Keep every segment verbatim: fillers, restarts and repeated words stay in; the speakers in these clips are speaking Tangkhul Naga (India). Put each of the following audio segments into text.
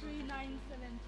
Three nine seven.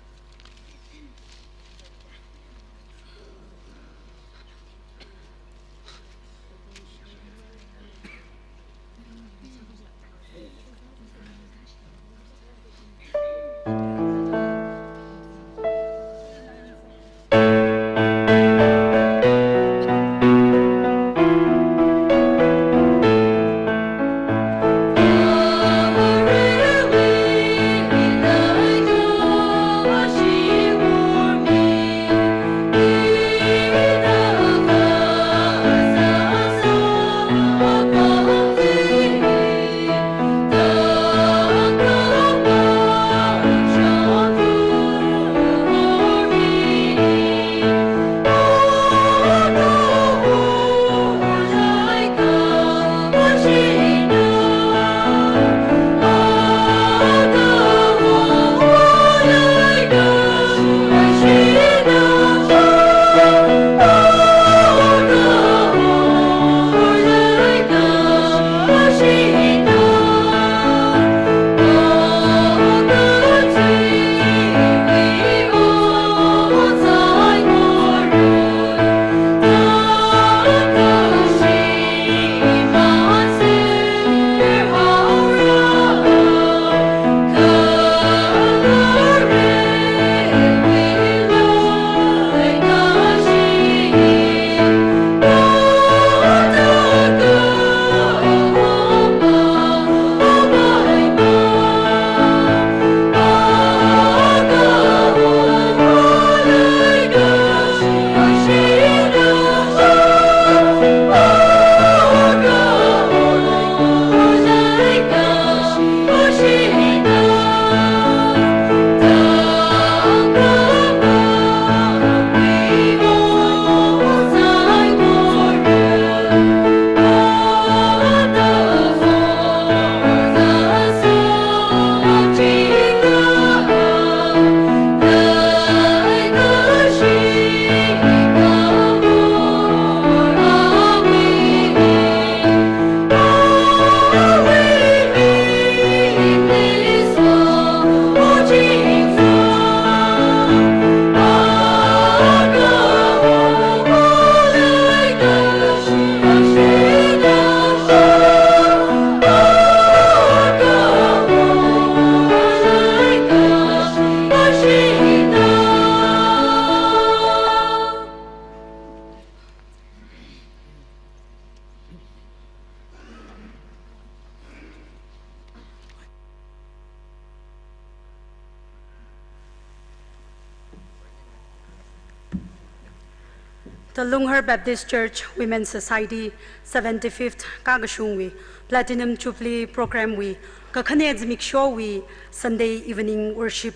The Lunghar Baptist Church Women Society seventy-fifth Kakashungwui Platinum Jubilee Programwui kakhane zimikshowui Sunday evening worship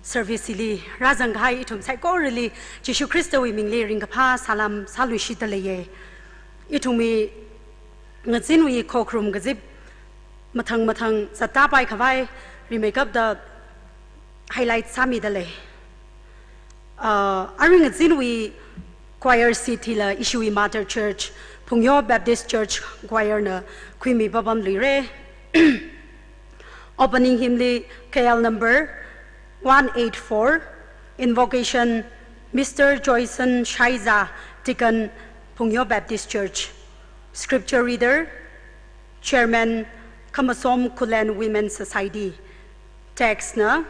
service hili rāzangkahai ithum saikorali Jishu Khristawui mingli ringkaphā salam sāluishitda leiye. Ithumwui ngazinwui khokharum kazip mathang mathang zattāpai khavai rimeikapta highlight sāmida lei. Ah, arui ngazinwui choir seat hila ishiwui mother church Phungyo Baptist Church choir na khuimi papamluire. Opening hymn li K L number one eight four, invocation, Mister Joyson Shaiza, Deacon, Phungyo Baptist Church. Scripture reader, Chairman, Khamasom Khullen Women Society. Text na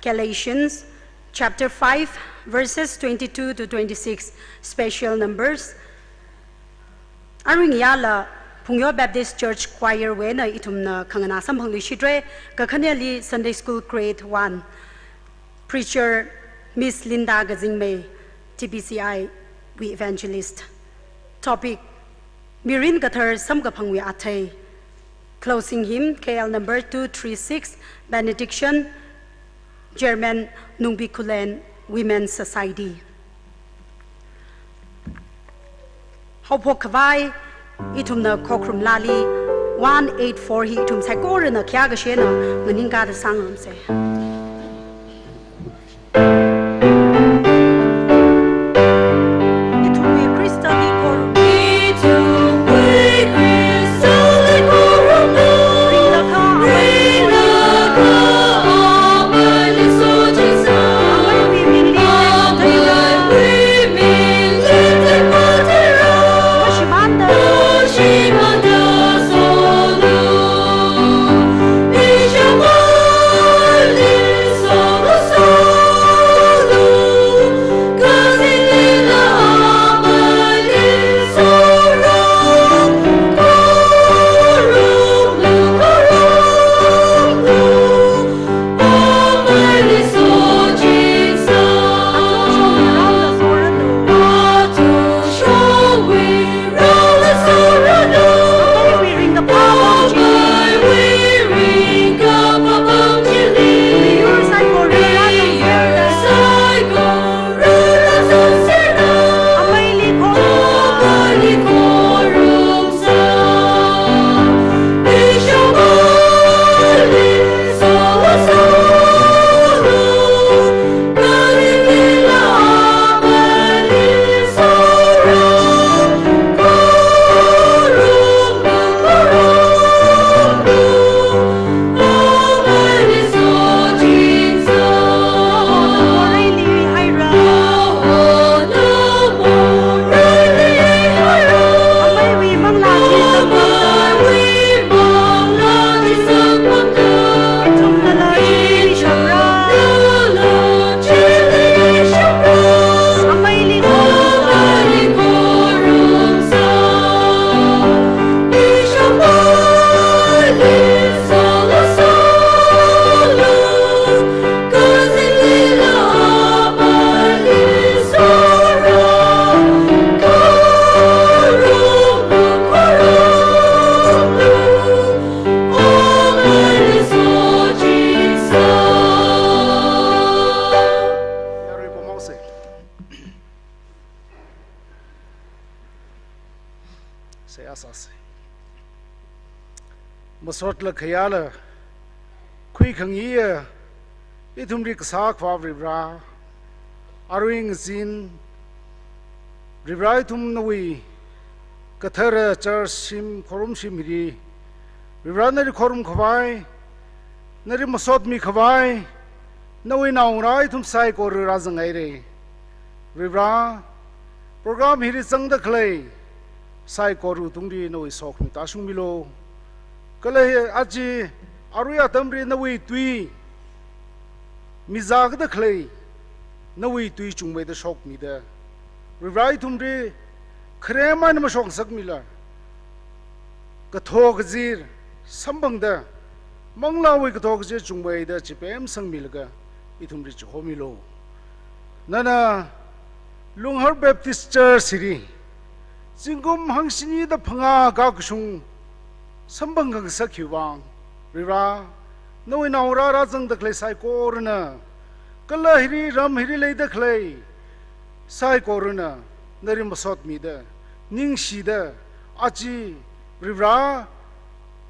Galatians chapter five, verses twenty-two to twenty-six, special numbers. Arui ngayāla Phungyo Baptist Church Choir wuina ithumna khanganā samphangluishitre, kakhaneli Sunday School Grade one. Preacher, Miss Linda Kazingmei, T B C I wui evangelist. Topic, Mirin Kathar Samkaphangwui Athei. Closing hymn, K L number two three six, benediction, Chairman, Nungbi Khullen Women Society. Haophok khavai, ithumna Khokharum Laali one eight four hi ithum saikorana khayākashena nganingkāda sāngarumsa. Ithumwui Khristali khorum. Ithumwui Khristali khorum. Ringda kha amei. Ringda kha amei. Ameiwui mingli. Ameiwui mingli. Shimānda. Shimānda. Seihā sāsa. Masotla khayāla, khuikhangaiya, ithumli kasā Akhava Varivara, arui ngazin, Varivara ithum nawui kathara church shim, khorum shim hili, Varivara nali khorum khavai, nali masotmi khavai, nawui naongarā ithum saikora rāzanghaira. Varivara, program hili zangda khalei saikora tungli nawui sokhami tāshungmilu. Kala hi aja arui atamli nawui tui mizākada khalei, nawui tui chungmeida shokmida, Varivara ithumli kharem eina mashokngasakmila, kathok kazir samphangda, manglāwui kathok kazir chungmeida chipemsangmilaga ithumli chihomilu. Nana Lunghar Baptist Church hili zingkum hangshini da phangā kakashung samphang khangasak hiwui vang, Varivara, nawui naongarā rāzangda khalei saikorana, kala hili ram hili leida khalei saikorana, nali masotmida, ningshida, aja Varivara,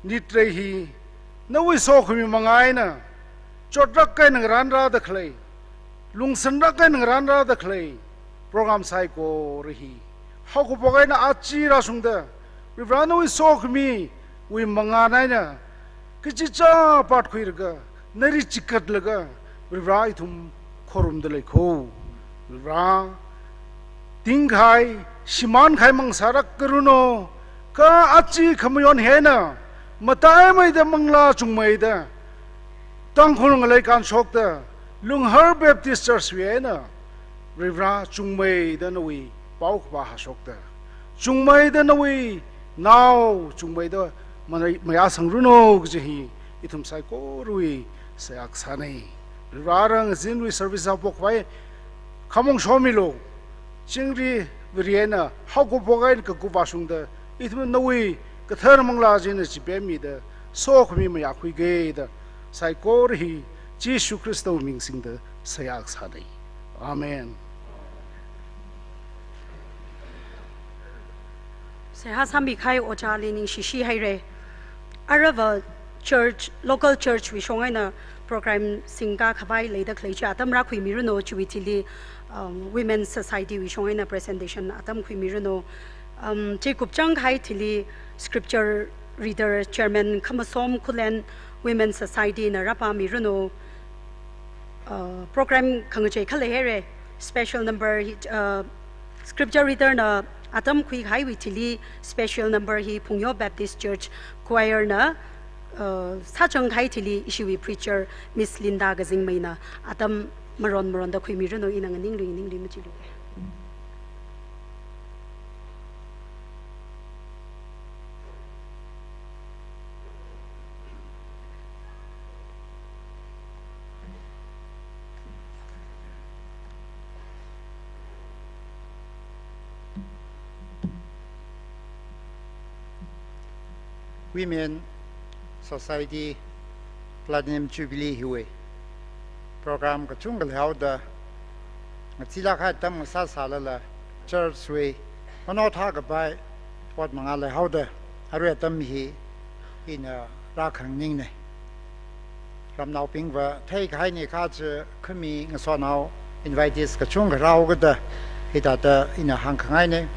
nitrei hi nawui sokhami manga eina, chotrak eina ngarānrāda khalei, lungsanrak eina ngarānrāda khalei program saikora hi haokaphok eina aja rāshungda, Varivara nawui sokhamiwui mangān eina kachichā phatkhuilaga, nali chikatlaga, Varivara ithum khorumda lei kho. Varivara, tingkahai, shimānkahai mang sālākranu, kha aja khamayon hi eina mataimeida manglā chungmeida, Tangkhul ngalei kānshokta, Lunghar Baptist Church wui eina, Varivara, chungmeida nawui paokaphā hāshokta, chungmeida nawui nao chungmeida mayā, mayāsangranu kaji hi ithum saikorawui seihā kasāna. Varivara, ngazinwui service haophok khavai khamong shomilu. Chingri Varena haokaphok eina kakup vāshungda, ithum nawui kathara manglā china chipemmida, sokhami mayākhuiga da, saikora hi Jishu Khristawui ming singda seihā kasāna. Amen. Seihā sāmikahai ojāli ningshishi haira. Aruiva church, local church wui shong eina program singkā khavai leida khalei chi atam rākhuimiranu, chiwui thili, um, Women Society wui shong eina presentation atam khuimiranu. Um, chi kupchang kahai thili scripture reader chairman Khamasom Khullen Women Society na rāpāmiranu. Uh, program khangachei khalei haira. Special number hi, uh, scripture reader na atam khuikahaiwui thili special number hi Phungyo Baptist Church Choir na, uh, sāchang kahai thili ishiwui preacher Miss Linda Kazingmei na atam maron maronda khuimiranu, ina nganinglui nganinglui machilu. Women Society Platinum Jubilee hiwui program kachungkha leihaoda, ngachilāk kahai atam ngasāsālala church wui manaothā kapai ot mangā leihaoda, arui atam hi ina rākhangningnei. Ramnaobingva theikahaina kachi khami ngasotnao invitees kachungkha rāhaokada hithāda ina hāngkhangainei.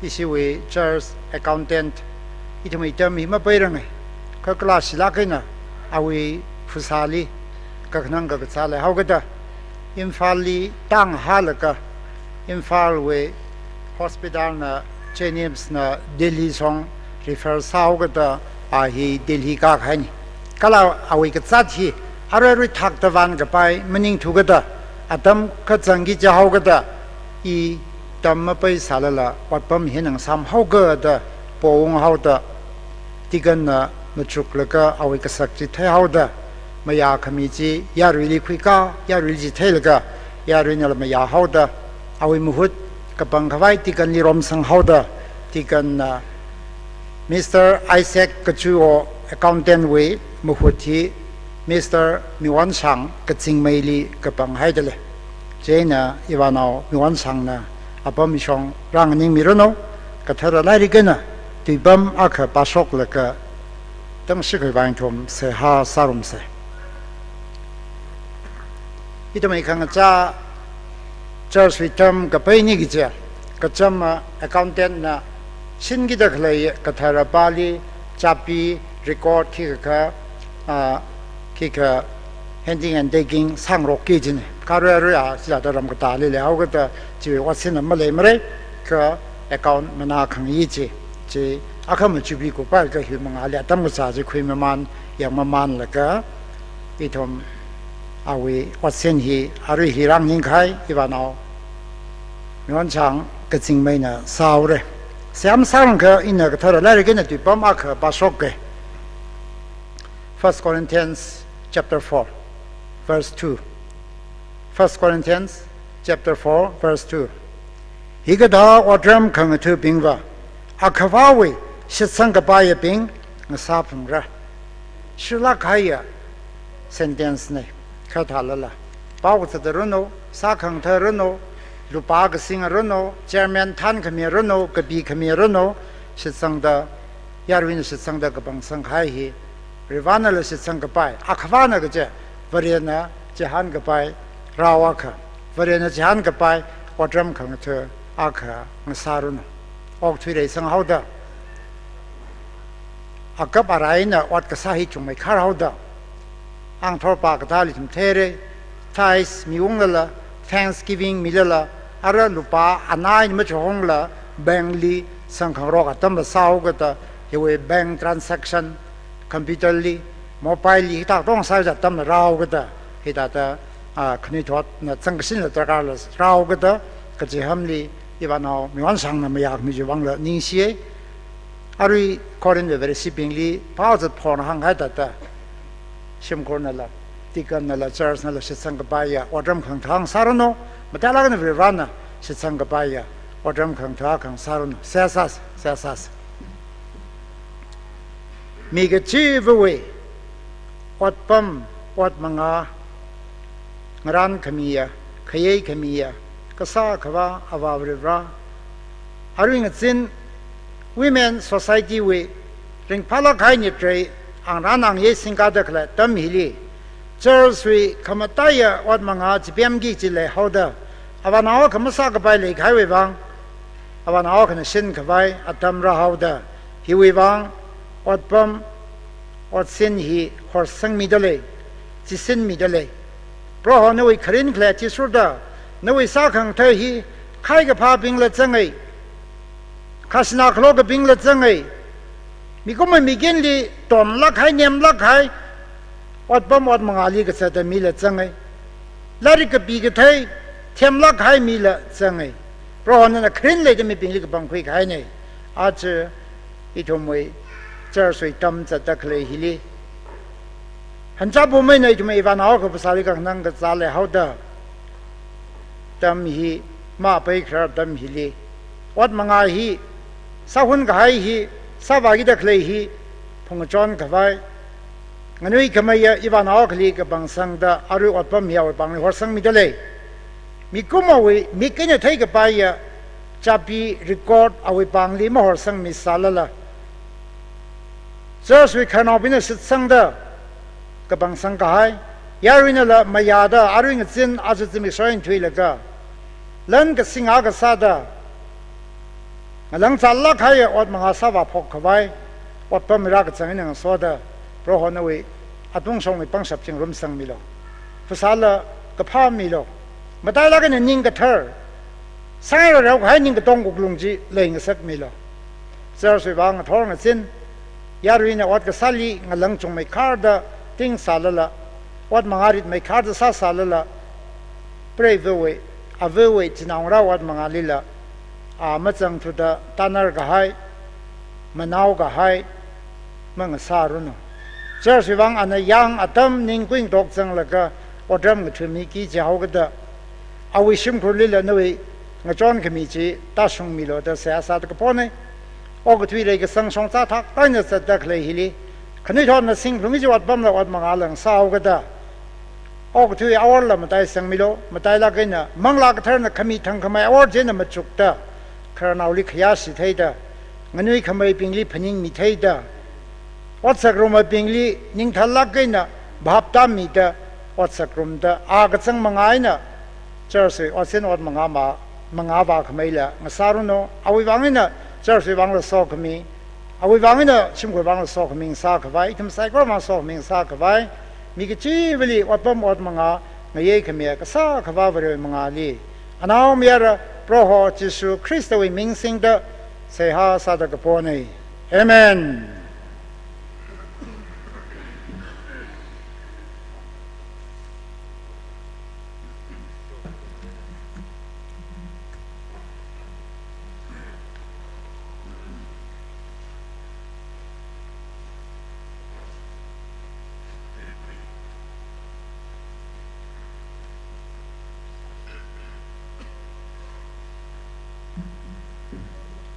Ishiwui church accountant ithum itam hi mapairangai. Kha kalāshilāk eina awui phasāli kakhanang kakazā leihaokada Imphalli tāng hālaga Imphalwui hospital na, JNIMS na Delhi shong refer sāhaokada a hi Delhi kākahainei. Kala awui kazāt hi arui arui thakta vān kapai maningthukada, atam kachangki jihaokada, i tam mapaisālala otpam hi ngasām haokada pounghaoda, deacon na machuklaga awui kasak chi theihaoda, mayākhami chi yaruili khuikā, yaruili chi theilaga, yaruinala mayāhaoda, awui mahut kapangkhavai deacon li romsanghaoda, deacon na Mister Isaac Kachuo accountant wui mahut hi Mister Miwonshang Kazingmeili kapanghaidalei. Chieina ivānao Miwonshangna apam shong rānganingmiranu, kathara lairik eina tuipam akha pāshoklaga tamshikhui vang ithum seihā sārumsei. Ithumwui khangachā church wui term kapaini kaji, kachama accountant na shinkida khalei kathara pāli chapee, record khikha, ah, khikha handing and taking sāngarokki kajinei. Kha arui arui a chila da ram katāli leihaokada chiwui otsinna maleimara, kha account manā khangayi chi, chi akhama jubilee kupailaga hi mangāli atam kazā chi khuimamān, yangmamānlaga, ithum awui otsin hi arui hi rānganingkahai ivānao Miwonshang Kazingmeina sāhaora. Seihā masārangakha ina kathara lairik eina tuipam akha pāshoka. First Corinthians chapter four, verse two. First Corinthians chapter four, verse two. Hikathā otram khangathabingva akhavāwui shitsang kapaiyabing ngasāphalungra. Shilāk kahaiya sentence nei. Kha thālala, pao kazata ranu, sā khangatha ranu, lupā kasinga ranu, chairman thānkhami ranu, kapikhami ranu, shitsangda, yaruina shitsangda kapangsang kahai hi, Varivarānala shitsang kapai akhavāna kaje, Varena chihān kapai rao akha, Varena chihān kapai otram khangatha akha ngasāranu. Okathui reisanghaoda, akap arai eina ot kasā hi chungmeikhar haoda, angthor pā katāli ithum theira, tithes miunglala, thanksgiving milala, ara lupā anā eina machihongla, bank li sangkhangarok atamla sāhaokada, hiwui bank transaction, computer li, mobile li, hithā katonga sākazat atamla rāhaokada, hithāda, ah, khanuithotna zangkashinla darkārla rāhaokada, kaji hamli, ivānao Miwonshangna mayākhami chiwui vangla ningshiya. Arui Corinth wui Vareshibingli pao kazat Paulna hāngkahai thāda, shimkhurnala, deaconnala, churchnala shitsang kapaiya otram khangatha ngasāranu, matailāk eina Varivarāna shitsang kapaiya otram khangatha akha ngasāranu. Seihā sāsa, seihā sāsa. Mi kachivawui otpam, ot mangā, ngarānkhamiya, khayeikhamiya, kasā Akhavā Avā Varivarā, arui ngazin Women Society wui ringphālāk kahai nitrei angrān angayei singkada khalei atam hili, church wui khamataiya ot manga chipemki kaji leihaoda, avānao akha masākapai leikahaiwui vang, avānao akhana shinkhavai atam rāhaoda, hiwui vang otpam, otsin hi horsangmida lei, chisinmida lei. Proho nawui kharin khalei athishurda, nawui sākhangatha hi khai kaphābingla zangai, khajana khalokabingla zangai, mikumo mikinli tonlāk kahai, nemlāk kahai, otpam ot mangali kazata mila zangai, lairik kapi kathei themlāk kahai mila zangai. Proho nana kharin leida mibingli kapangkhui kahaina. Aja ithumwui church wui tamzatda khalei hili, hanchapumeina ithumwui avānao akha phasāli kakhanang kazā leihaoda, atam hi mapai kharar atam hili, ot manga hi sāhun kahai hi, sāvākida khalei hi phungchon khavai, nganuikhameiya ivānao akhali kapangsangda arui otpam hi awui pāngli horsangmida lei. Mikumowui mik eina theikapaiya chapi record awui pāngli mahorsangmisālala, church wui khararnaobingna shitsangda kapangsang kahai, yaruinala mayāda arui ngazin aja zimiksho eina thuilaga, lan kasing akha sāda, ngalang zālāk kahaiya ot manga sāvāphok khavai, otpam rākazang eina ngasoda, Proho nawui atungshongwui pangshap chingrum sangmilu. Phasāla kaphā milu. Matailāk eina ning kathar, sāngararao kahai ning katong wuklung chi leingasakmilu. Church wui vang ngathor ngazin, yaruina ot kasāli ngalang chungmeikharda tingsālala, ot manga ritmeikharda sāsālala, preiva̱wui, ava̱wui, chinaongarā ot mangalila, a, mazangthuda tānar kahai, manao kahai mangasāranu. Church wui vang ana yang atam ningkui ngatok zanglaga otram ngathāmiki jihaokida, awui shimkhurlila nawui ngachon khami chi tāshungmilu da seihā sāda kapona. Okathui reikasang shongza thak eina zatda khalei hili, khanuithotna singphalungki kaji otpamla ot mangala ngasāhaokida, okathui aworla mataisangmilu. Matailāk eina Manglā Katharana khami thangkhamei awor china machukda, khararnaoli khayāshi theida, nganuikhameibingli phaningmi theida, otsak rumabingli ningthālāk eina bhap tāmida, otsak rumda, a kachang manga eina church wui otsin ot manga ma, manga vākhameila ngasāranu. Awui vang eina church wui vangla sokhami, awui vang eina shimkhur vangla sokhami ngasā khavai, ithum saikora vang sokhami ngasā khavai, mi kachivali otpam ot manga ngayei khamiya kasā Akhava Varewui mangali, anaomayara Proho Jishu Khristawui ming singda seihā sāda kapona. Amen.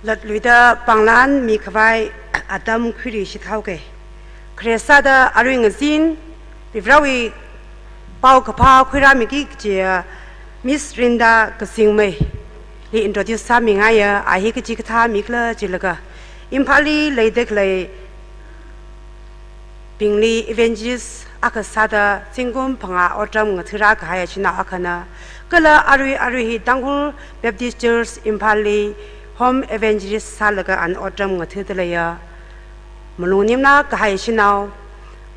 Latluida panglan mikhavai atam khuirishit haoke. Khare sāda arui ngazin, Varivarawui paokaphā khuirāmiki kajiya Miss Rinda Kazingmeili introduce sāmingaiya, a hi kachi kathā mikhala jilaga, Imphalli leida khalei bingli evangelist akha sāda zingkum phangā otram ngathara kahai shanao akhana, kala arui arui hi Tangkhul Baptist Church Imphalli home evangelist sālaga ana otram ngathada leiya. Malung nimla kahai shanao,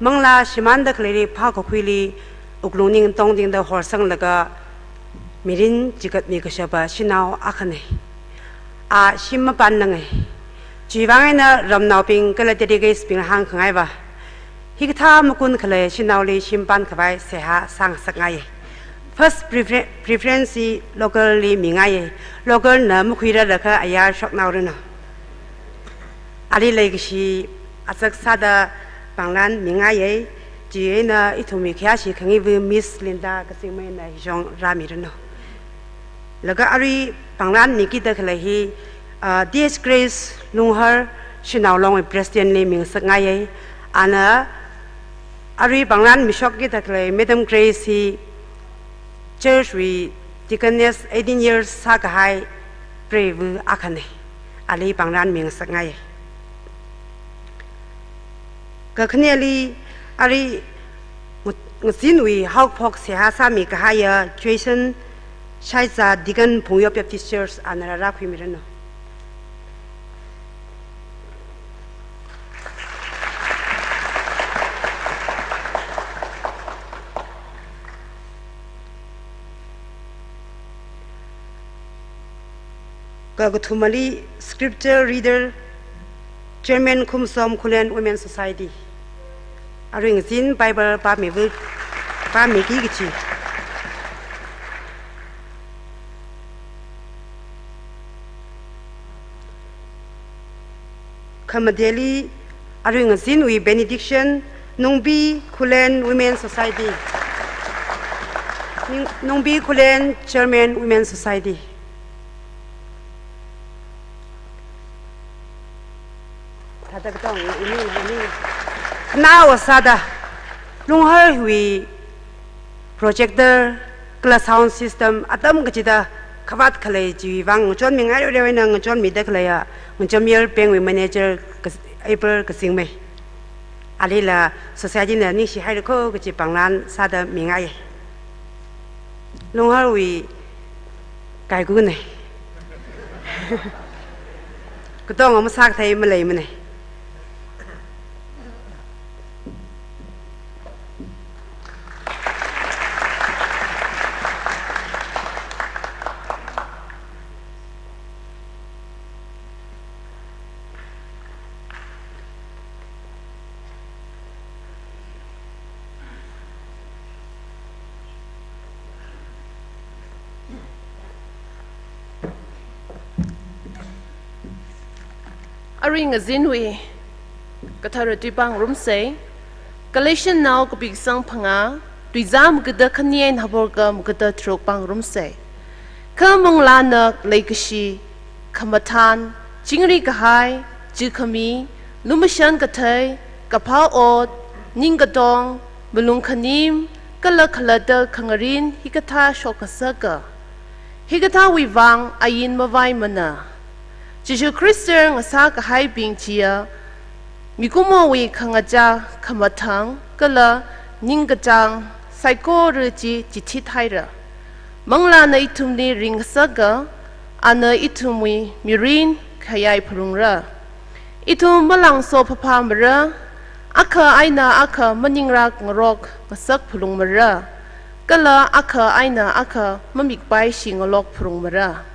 manglā shimānda khaleili phākakhuili wuklung ning tongdingda horsanglaga mirin chigatmi kashapa shanao akhana. A shim mapanna ngai. Chiwui vang eina ramnaobing kala delegates bing hāngkhangaiva, hikathā makun khalei shanaoli shim pankhavai seihā sāngasakngaiya. First prefer-, preference hi local li mingaiya. Local na makhuirarlaga ayar shoknaoranu. Ali leikashi azak sāda panglan mingaiya. Chieina ithumwui khayāshi khangayiva Miss Linda Kazingmeina hishong rāmiranu. Laga arui panglan mikida khalei hi, ah, D H Grace Lunghar, Shanao Longwui President li mingasakngaiya. Ana arui panglan mishokida khalei Madam Grace hi church wui deaconess eighteen years sākahai preiva̱ akhana. ali pāngran mingasakngai. Kakhaneli, arui ngu-, ngazinwui haophok seihā sāmi kahaiya Jason Shaiza, Deacon, Phungyop Baptist Church, ana rāra khuimiranu. Kakathumali scripture reader, Chairman Khumsom Khullen Women Society. Arui ngazin Bible pāmivu, pāmiki kachi. Khamateli, arui ngazinwui benediction, Nungbi Khullen Women Society. Nung-, Nungbi Khullen, Chairman Women Society. Thāda katong, ini, ini. Khanaowa sāda, Lungharwui projector kala sound system atam kachida khavāt khalei chiwui vang ngachonmingai rere eina ngachonmida khaleiya Ngachemyar Bank wui manager kas-, April Kasingmei. Alila society na ningshi haira kho kachi pāngran sāda mingai. Lungharwui kaikunei. Katonga masākathei maleimanei. Arui ngazinwui kathara tui pāngarumsei. Galatiannao kapi kasang phangā, tuizā magada khani eina haophokka magada tharuk pāngarumsei. Kha manglāna leikashi, khamathān, chingri kahai, chi khami, lumashan kathei, kaphā ot, ningkatong, malung khanim, kala khalatta khangarin hikathā shokngasaka. Hikathāwui vang ain mavaimana. Jishu Khrista ngasā kahaibing chiya, mikumowui khangachā, khamathān, kala ningkachāng saikora chi chithit haira. Manglāna ithumli ringngasaka, ana ithumwui mirin khayai phalungra. Ithum malangso phaphāmara, akha eina akha maningrāk ngarok ngasak phalungmara, kala akha eina akha mamikpaishi ngalok phalungmara.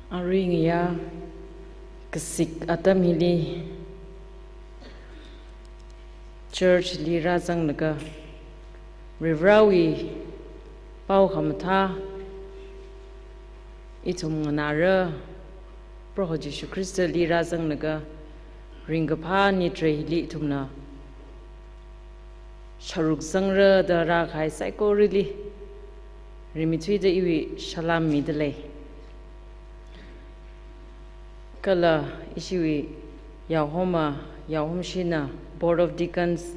Arui ngayā kasik atam hili church li rāzanglaga Varivarāwui pao khamathā ithum nganāra, Proho Jishu Khristali rāzanglaga ringkaphā nitrei hili ithumna sharuk zangra da rākahai saikorali rimeithuida iwui salam midalei. Kala ishiwui yaohoma, yaohomshina, Board of Deacons,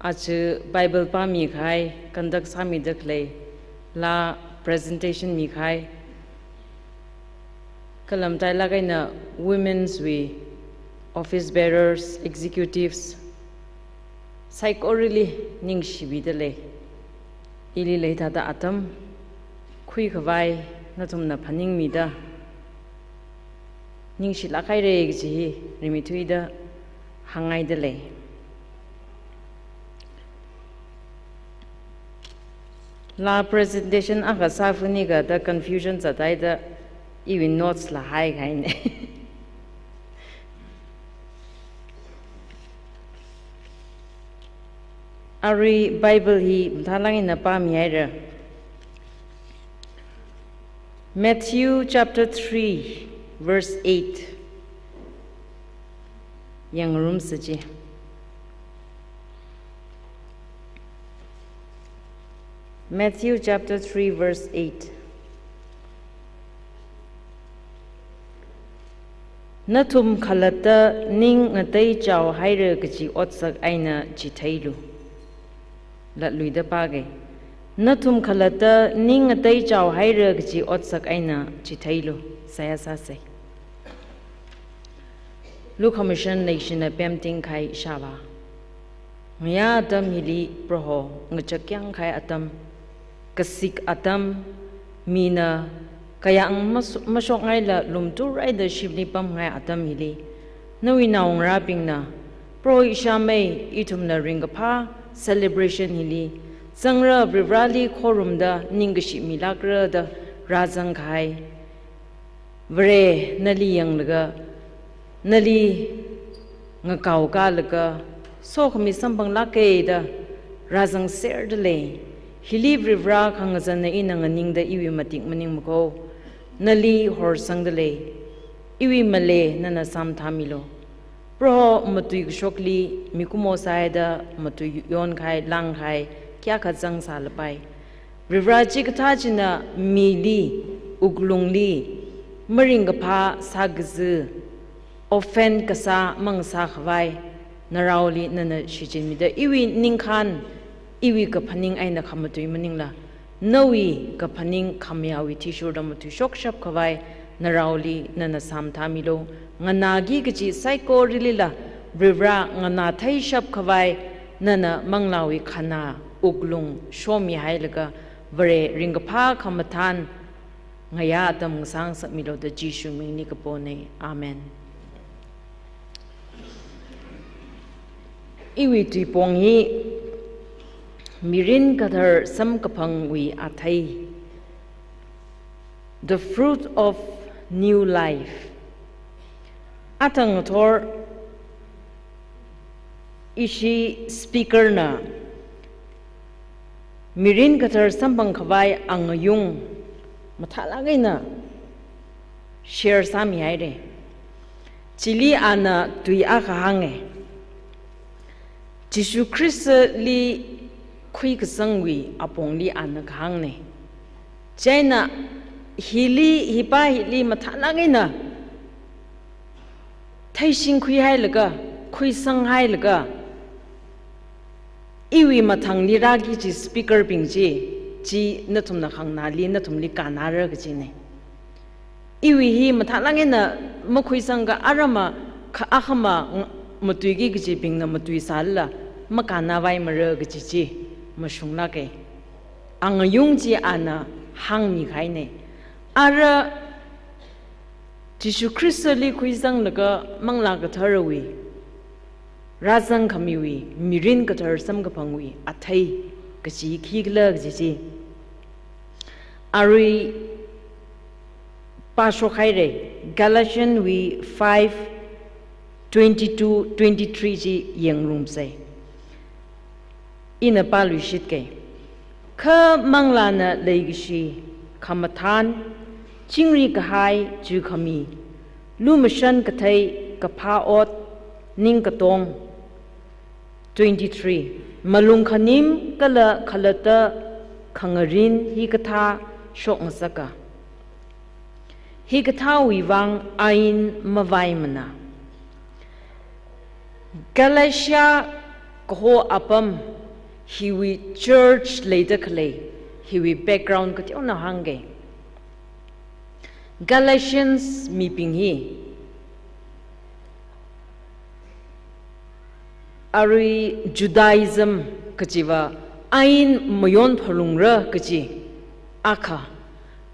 aja Bible pāmikahai, conduct sāmida khalei, laa presentation mikahai, kala matailāk eina women's wui office bearers, executives, saikorali ningshimidalei. Ili leithāda atam khuikhavai nathumna phaningmida ningshilāk haira kaji hi rimeithuida hāngngaidalei. Laa presentation akha sāfuni kajida confusion zathaida iwui notes la haikahaina. Arui Bible hi mathālāk eina pāmihaira. Matthew chapter three, verse eight. Yangngarumsa chi. Matthew chapter three, verse eight. Nathum khalatta ning ngateichao haira kaji otsak eina chitheilu. Latluida pāga. Nathum khalatta ning ngateichao haira kaji otsak eina chitheilu. Seihā sāsa. Lukhamashan leishina pemting kahai ishāvā. Ngayā atam hili Proho ngachakyang kahai atam, kasik atam, mina kayāng mas-, mashokngaila lumtur haida shimli pamngai atam hili, nawui naongarābingna, Proho ishāmei ithumna ringkaphā celebration hili zangra Varivarāli khorumda ningkashi milākra da rāzang kahai. Vare nali yanglaga, nali ngakaokālaga, sokhami samphanglāka da rāzangserda lei. Hili Varivarā khangazanna ina nganingda iwui matik maningmako, nali horsangda lei. Iwui malei nana sāmathāmilu. Proho matui kashokli mikumo sāhaida matui yonkahai, langkahai, kayākha zangsālapai. Varivarā chikathā china mili, wuklungli, maringkaphā sākazi, offend kasā mangasākhavai, naraoli nana shichinmida iwui ningkhān, iwui kaphaning eina khamatui maningla, nawui kaphaning khamayāwui athishurda matuishokshapkhavai, naraoli nana sāmathāmilu. Nganāki kaji saikorilila, Varivarā nganātheishapkhavai, nana manglāwui khanā, wuklung shomihailaga, Vare ringkaphā khamathān ngayā atam ngasāngasakmilu da Jishu mingli kapona. Amen. Iwui tuipong hi Mirin Kathar Samkaphangwui Athei. The fruit of new life. Athang ngathor ishi speaker na Mirin Kathar samphangkhavai angayung mathālāk eina share sāmihaira. Chili ana tui akha hānga. Jishu Khristali khuikasangwui apongli ana kahāngna. Chieina hili, hipa hili mathālāk eina theishingkhuihailaga, khuisanghailaga, iwui mathangli rāki kaji speaker bing chi, chi nathumna khanganāli, nathumli kannāra kajina. Iwui hi mathālāk eina makhuisangakha arama kha akhama ng-, matuiki kajibingna matuisālala makannāvaimara kaji chi mashunglāka. Angayung chi ana hāngmikahaina. Ara Jishu Khristali khuisanglaga Manglā Katharawui rāzangkhamiwui Mirin Kathar samkaphangwui athei kaji khikhala kaji chi. Arui pāshokhaira. Galatians wui five twenty-two, twenty-three chi yangrumsa. Ina pāluishitke. Kha manglāna leikashi, khamathān, chingri kahai, chukhami, lumashan kathei, kaphā ot, ningkatong. Twenty-three. Malung khanim kala khalatta khangarin hikathā shokngasaka. Hikathāwui vang ain mavaimana. Galatia kaho apam hiwui church leida khalei, hiwui background kateonao hāngke. Galatians mibing hi arui Judaism kachiva ain mayon phalungra kachi akha,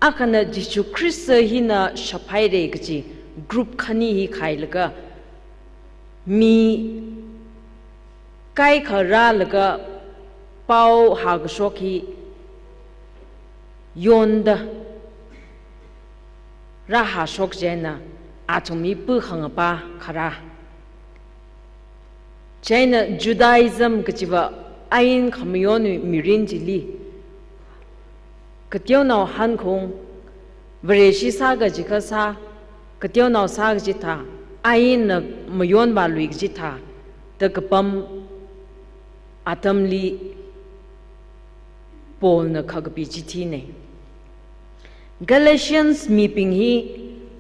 akhana Jesu Khrista hina shaphaira kachi group khani hi khailaga, mi kaikha rālaga pao hākashok hi yonda rāhāshok chieina athum hi pukhangapa kharā. Chieina Judaism kachiva ain khamayonwui mirin chili kateonao hankhaung, Vareshi sā kachikha sā, kateonao sā kachithā, ainna mayonvālui kachithā, da kapam atamli Paulna khakapi chithina. Galatians mibing hi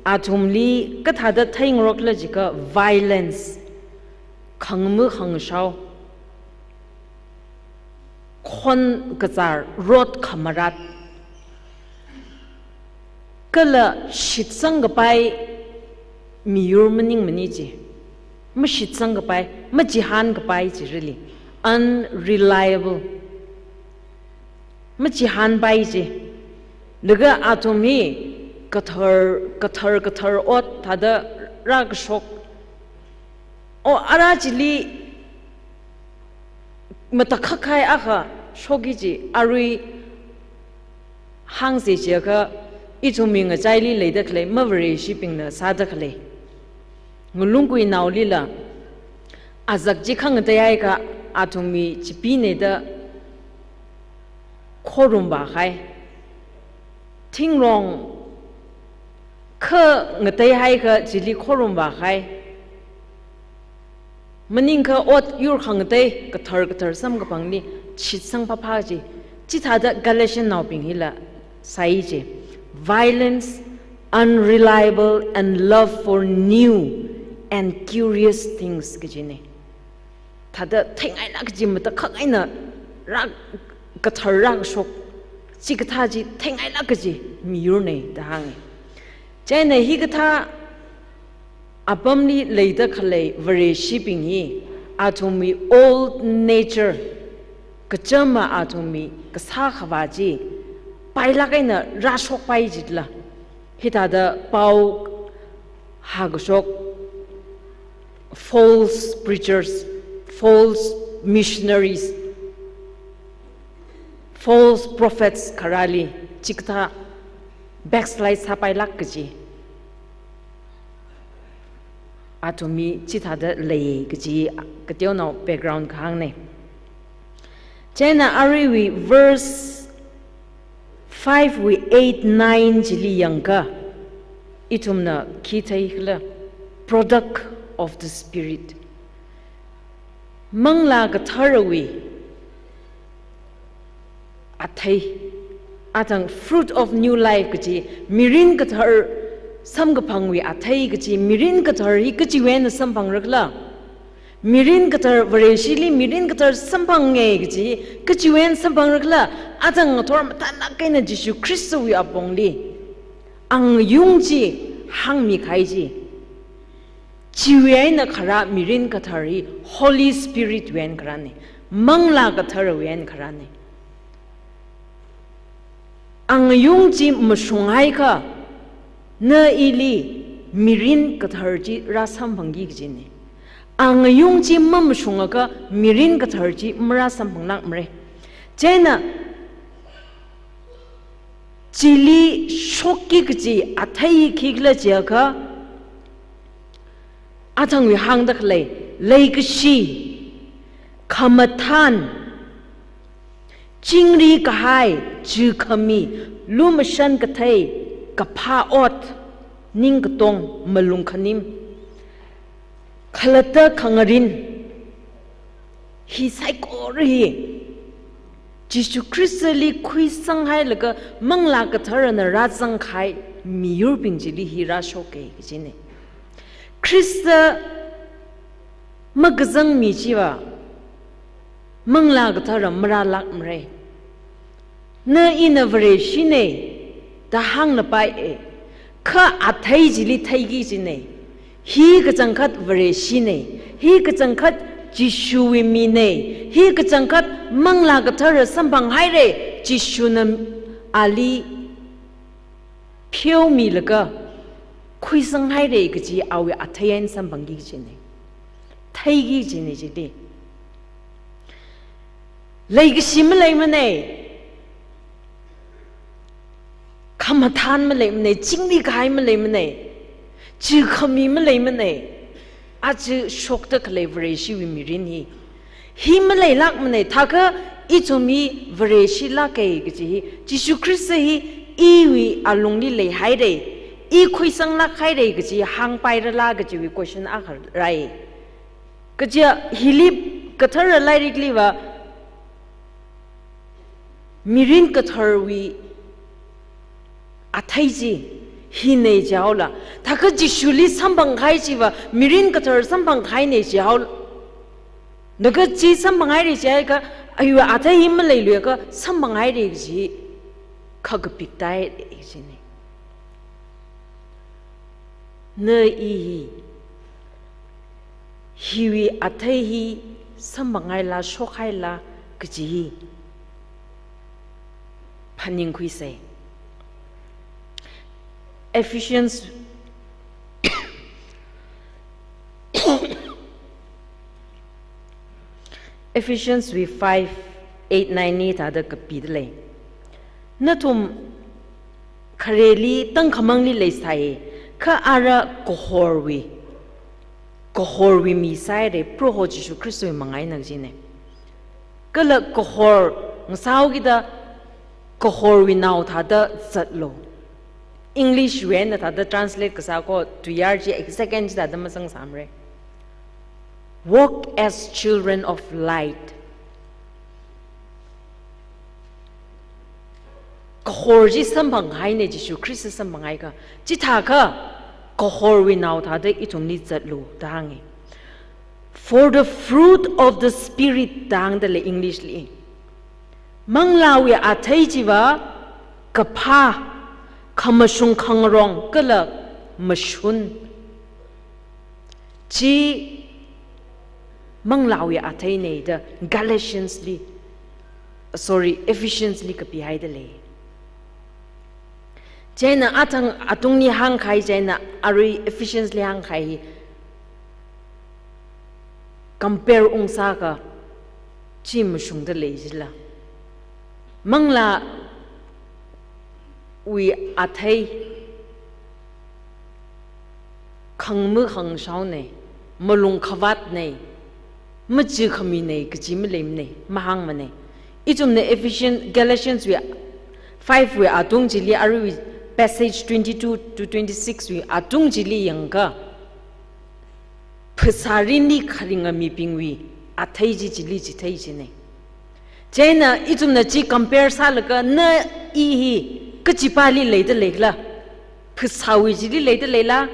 athumli kathāda theingarokla jiakha violence, khangmu khangshao, khon kazār, rot khamarat, kala shitsangkapai miyur maningmana chi. Mashitsangkapai, machihānkapai chi really. Unreliable. Machihānpai chi. Laga athum hi kathar, kathar, kathar ot thāda rākashok. O ara chili matakhak kahai akha shoki chi, arui hāngsa chiakha, ithumwui ngachaili leida khalei, mavareshibingna sāda khalei. Ngalungkuinaolila, azak chi khangatei haikha, athumwui chipina da khorumvākahai. Thingrong khangatei haikha chili khorumvākahai. Maningakha ot yur khangatei, kathar kathar samkaphangli shitsang phāphā chi. Chithāda Galatiannaobing hila sāi chi. Violence, unreliable, and love for new and curious things kajina. Thāda theingailāk kaji, matakhak eina rā, kathar rākashok, chikathā chi theingailāk kaji miyurna da hānga. Chieina hikathā apamli leida khalei vareshibing hi, athumwui old nature, kachama athumwui kasā khavā chi pailāk eina rāshokpai jila, hithāda pao hākashok, false preachers, false missionaries, false prophets kharāli chikathā backslide sāpailāk kaji, athum hi chithāda lei kaji kateonao background kahāngna. Chieina aruiwui verse five wui eight, nine chili yangakha, ithumna khi theikhala, product of the Spirit. Manglā Katharawui athei, athang fruit of new life kaji, mirin kathar samkaphangwui athei kaji, mirin kathar hi kachiwui eina samphangra khala? Mirin kathar, Vareshili mirin kathar samphanga kaji, kachiwui eina samphangra khala? Athang ngathor mathānlāk eina Jishu Khristawui apongli angayung chi hāngmikahai chi. Chiwui eina kharā mirin kathar hi Holy Spirit wui eina kharāna, Manglā Katharawui eina kharāna. Angayung chi mashung haikha, na ili mirin kathar chi rāsamphangki kajina. Angayung chi mamashungakha mirin kathar chi marāsamphanglākmara. Chieina, Chili shokki kaji athei khikhala jiakha, athangwui hāngda khalei, leikashi, khamathān, chingri kahai, chi khami, lumashan kathei, kaphā ot, ning katong, malung khanim, khalatta khangarin, hi saikora hi Jishu Khristali khuisang hailaga Manglā Katharana rāzang kahai miyurbing chili hi rāshoka kajina. Khrista makazang mi chiva Manglā Kathara marālākmara. Na ina Vareshina da hānglapai e, kha athei chili theiki kajina. Hi kachangkhat Vareshina, hi kachangkhat Jishuwui mina, hi kachangkhat Manglā Kathara samphang haira, Jishuna ali pheomilaga khuisang haira kaji awui athei eina samphangki kajina. Theiki kajina chili. Leikashi maleimana, khamathān maleimana, chingri kahai maleimana, chi khami maleimana. Aja shokda khalei Vareshiwui mirin hi, hi maleilākmana, thākha ithum hi Vareshilāka kaji hi, Jishu Khrista hi iwui alungli leihaira, i khuisanglāk haira kaji hāngpairala kajiwui question akha rāi. Kaja hili Kathara Lairikliva mirin katharwui athei chi hina jihaola, thākha Jishuli samphang kahai chiva mirin kathar samphang kahaina jihaola, laga chi samphang haira jiakha, aiwa athei hi maleiluiakha samphang haira kaji khakapik tai kajina. Na i hi, hiwui athei hi samphang haila, shok haila kaji hi phaningkhuisa. Ephesians, Ephesians wui five, eight, nine li thāda kapida lei. Nathum khareli tangkhamangli leisai, kha ara kahorwui, kahorwui mi sāhaira, Proho Jishu Khristawui manga eina kajina. Kala kahor ngasāhaokida kahorwui nao thāda zatlu. English wui eina thāda translate kasā ko, tuiyār chi exact eina chithāda mazangsāmara. Walk as children of light. Kahor chi samphang haina, Jishu Khrista samphang haikha. Chithākha kahorwui nao thāda ithumli zatlu da hānga. For the fruit of the Spirit da hāngda lei English li. Manglāwui athei chiva kaphā, khamashung khangarong kala mashun. Chi Manglāwui atheina da Galatians li, sorry, Ephesians li kapihaida lei. Chieina athang atungli hāngkahai, chieina arui Ephesians li hāngkahai hi compare ungsākha chi mashungda lei jila. Manglāwui athei khangma khangshaona, malung khavātna, machi khamina kaji maleimana, mahāngmana. Ithumna Ephesians, Galatians wui five wui atung chili, arui passage twenty-two to twenty-six wui atung chili yangakha, phasārinli kharinga mibingwui athei chi chili chithei china. Chieina ithumna chi compare sālaga na i hi kachipāli leida leikhala? Phasāwui chili leida leila?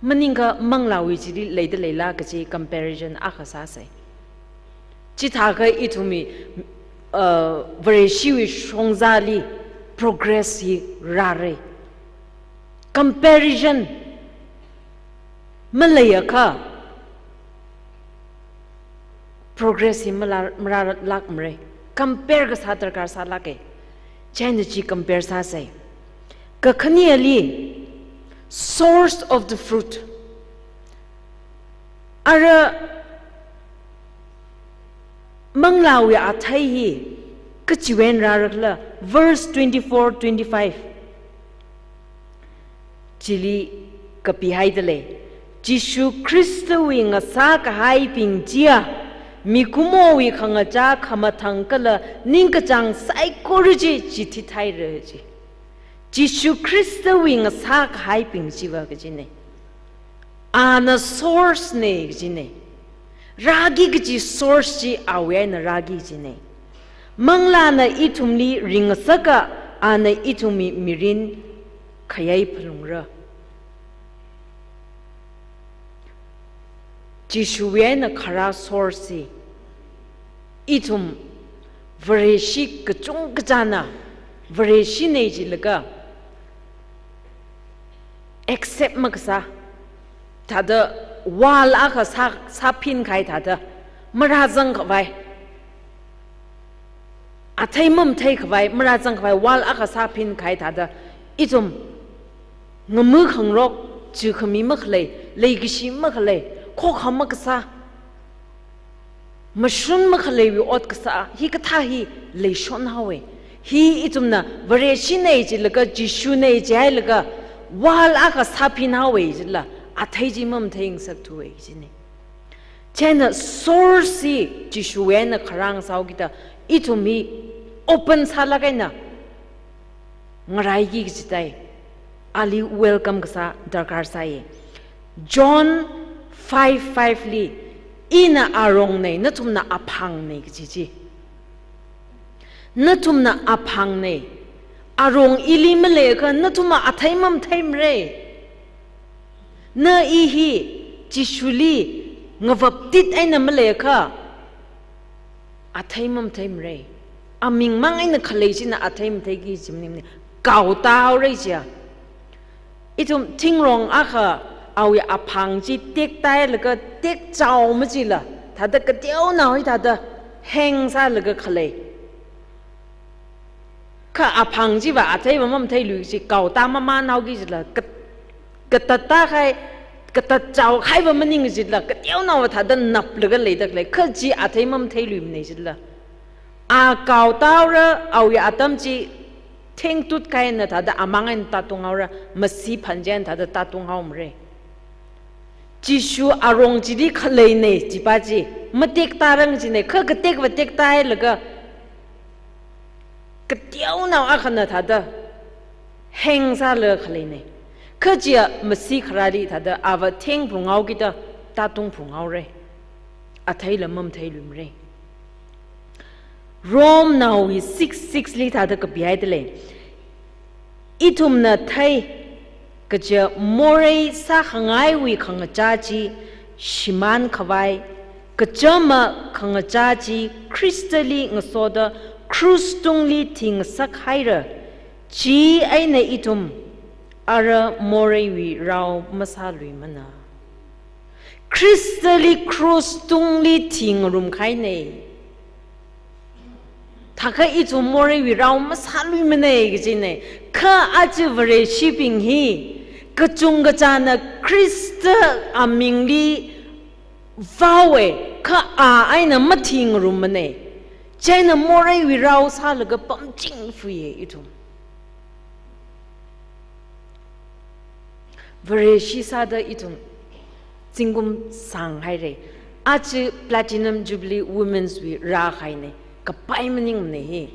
Maningakha manglāwui chili leida leila kaji comparison akha sāsa. Chithākha ithumwui, uh, Vareshiwui shongzali progress hi rāra. Comparison maleiakha progress hi malā-, marālākmara. Compare kasā darkar sālāka. Chieina chi compare sāsa. Kakhaneli, source of the fruit. Ara manglāwui athei hi kachiwui eina rārakhala, Verse twenty-four, twenty-five chili kapihaida lei. Jishu Khristawui ngasākahaibing chiya, mikumowui khangachā khamathāng kala ningkachāng saikora chi chithithaira ji. Jishu Khristawui ngasākahaibing chiva kajina. Ana source na kajina. Rāki kaji source chi awui eina rāki kajina. Manglāna ithumli ringngasaka, ana ithumwui mirin khayai phalungra. Jishuwui eina kharā source hi ithum Vareshi kachungkachāna Vareshina jilaga accept makasā, thāda wall akha sā, sāphin kahai thāda marāzang khavai, athei mamathei khavai, marāzang khavai wall akha sāphin kahai thāda, ithum ngamukhangarok, chukhami makhalei, leikashi makhalei, khokha makasā, mashun makhaleiwui ot kasā hikathā hi leishon haowa. Hi ithumna Vareshina jilaga, Jishuna jihailaga wall akha sāphin haowa jila, athei chi mamathei ngasakthuwa jina. Chieina source hi Jishuwui eina kharā ngasāhaokida, ithum hi open sālāk eina ngaraiki kaji thāi, ali welcome kasā darkar sāya. John five five li, "Ina arongna, nathumna aphangna," kaji chi. Nathumna aphangna. Arong ili maleiakha nathumva athei mamatheimara. Na i hi Jishuli ngavaptit eina maleiakha athei mamatheimara. Aming mang eina khalei china athei matheiki kaji maningmana. Kaotāhaora chiya. Ithum thingrong akha awui aphang chi tektāhailaga tekchao machila, thāda kateonao hi thāda hang sālaga khalei. Kha aphang chiva atheiva mamatheilui chi kaotā mamānhaoki jila, ka-, katattākahai, katatchaokahaivā maning jila, kateonaova thāda naplaga leida khalei, kha chi athei mamatheiluimana jila. A kaotāhaora, awui atam chi thengtut kahaina thāda amang eina tātunghaora, masi phanjen thāda tātunghaomara. Jishu arong chili khaleina, chipa chi matektāra kajina, kha katekva tektāhailaga kateonao akhana thāda hang sālaga khaleina. Kha chiya masi kharāli thāda ava thengphunghaokida tātungphunghaora. Atheila mamatheiluimara. Romnaowui six six li thāda kapihaida lei. Ithumna thei, kaja morei sākhangaiwui khangachā chi shimānkhavai, kachama khangachā chi Khristali ngasoda krus tungli thingngasakhaira, chieina ithum ara moreiwui rao masāluimana. Khristali krus tungli thingngarumkahaina. Thākha ithum moreiwui rao masāluimana kajina. Kha aja Vareshibing hi kachungkachāna Khrista amingli vaowa, kha a eina mathingngarummana. Chieina moreiwui rao sālaga pamching fuiya ithum. Vareshi sāda ithum zingkum sānghaira. Aja Platinum Jubilee Women's wui rākahaina, kapai maningmana hi.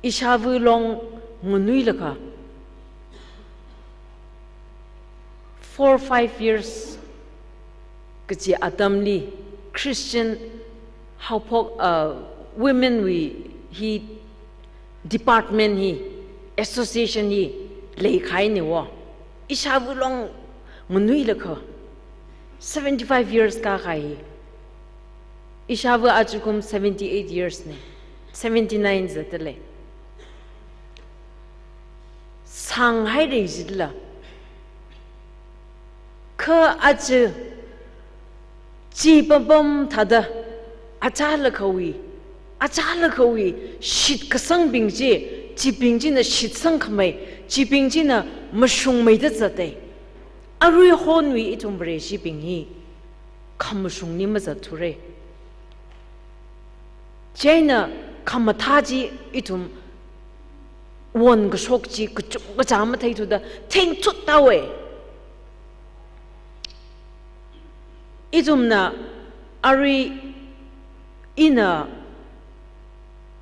Ishāva long nganuilakha four, five years kaji atamli Christian haophok, uh, women wui hi department hi, association hi leikahaina wo. Ishāva long nganuilakha seventy-five years kākahai hi. Ishāva ajakum seventy-eight years na, seventy-nine zatda lei. Sānghaira jila. Kha aja chi pampam thāda, achālakhawui, achālakhawui shitkasangbing chi, chibing china shitsangkhamei, chibing china mashungmeida zatai. Aruihonwui ithum Vareshibing hi khamashungli mazatthure. Chieina khamathā chi ithum won kashok chi kachungkha matheithuda thengthuttawe. Ithumna arui ina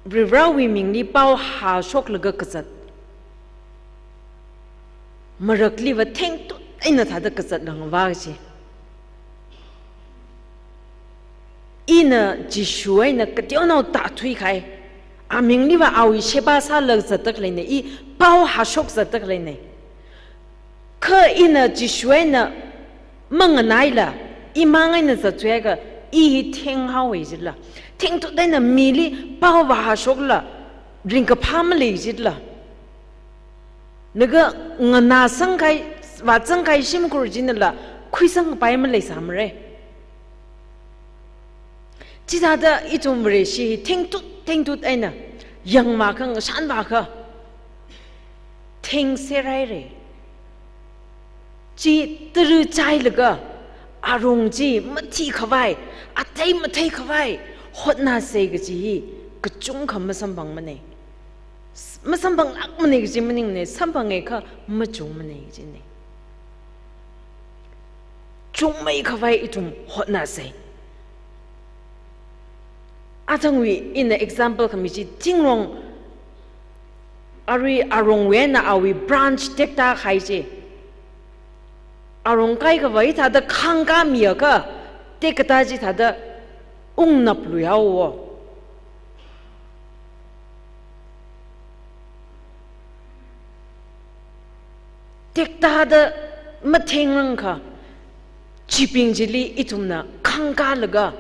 Varivarawui mingli pao hāshoklaga kazat marakliva thengtut eina thāda kazat langva chi. Ina Jishu eina kateonao tāthuikahai. Amingliva awui sheba sālaga zatda khaleina, i pao hāshok zatda khaleina. Kha ina Jishu eina manganaila, imang eina zatthuiakha, i hi thenghaowa jila. Thengtut eina mili pao vāhāshokla, ringkaphā malei jila. Laga nganāsangkahai, vāzangkahai shimkhur chinala khuisangpai maleisāmara. Chithāda ithum Vareshi hi thengtut, thengtut eina yangvākha, ngashanvākha thengserhaira. Chi tara chailaga, arong chi mathikhavai, athei matheikhavai hotnāsa kaji hi kachungkha masamphangmana. Masamphanglākmana kaji maningmana, samphangakha machungmana kajina. Chungmeikhavai ithum hotnāsa. Athangwui ina example khami chi, thingrong arui arongwui eina awui branch tektākahai chi. Arong kaikhava hithāda khāngkāmiakha, tekkatā chi thāda ungnapluihaowa. Tektāda mathengrangkha, chibing chili ithumna khāngkālaga,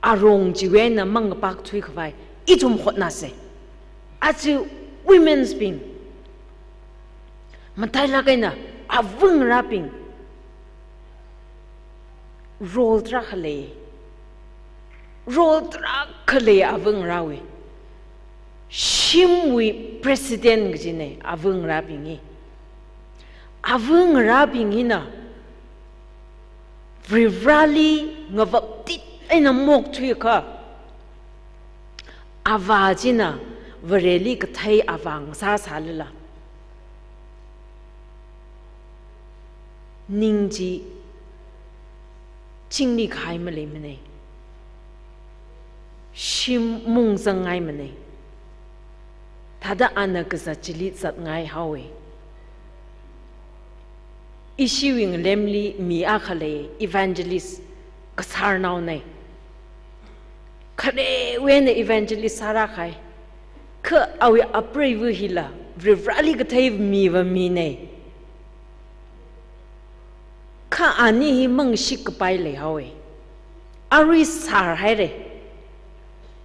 arong chiwui eina mangpakthuikhavai ithum hotnāsa. Aja women's bing, matailāk eina avangarābing, role tarākha lei. Role tarākha lei avangarāwui. Shimwui president kajina avangarābing hi. Avangarābing hina Varivarali ngavaptit eina mokthuiakha, avā china Vareli kathei avā ngasāsālala, ning chi chingri kahai maleimana. Shim mungzangngaimana. Thāda ana kazat chili zatngaihaowa. Ishiwui ngalemli mi akha lei, evangelist, kasārnaona. Kharewui eina evangelist sārākahai. Kha awui apreiva hila Varivarali kathei miva mina. Kha ani hi mangashik kapai leihaowa. Arui sārhaira.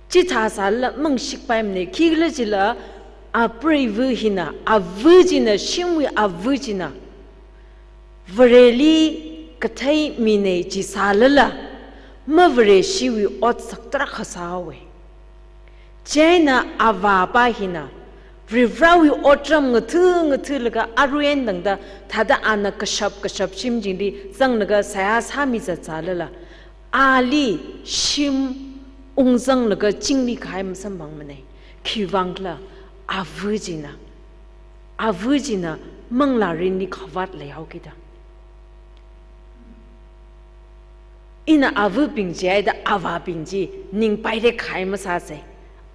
Chithā sālala mangashikpaimana. Khikhala jila apreiva hina, ava china, shimwui ava china Vareli kathei mina chi sālala, maVareshiwui otsak tarākha sāhaowa. Chieina avāpa hina Varivarawui otram ngatha ngathalaga arui eina tangda thāda ana kashap kashap shim chili zanglaga seihā sāmi zatsālala, ali shim ungzanglaga chingri kahai masamphangmana. Khiwuivang khala, ava china, ava china manglārinli khavāt leihaokida. Ina avabing jihaida avābing chi ning pairek kahai masāsa.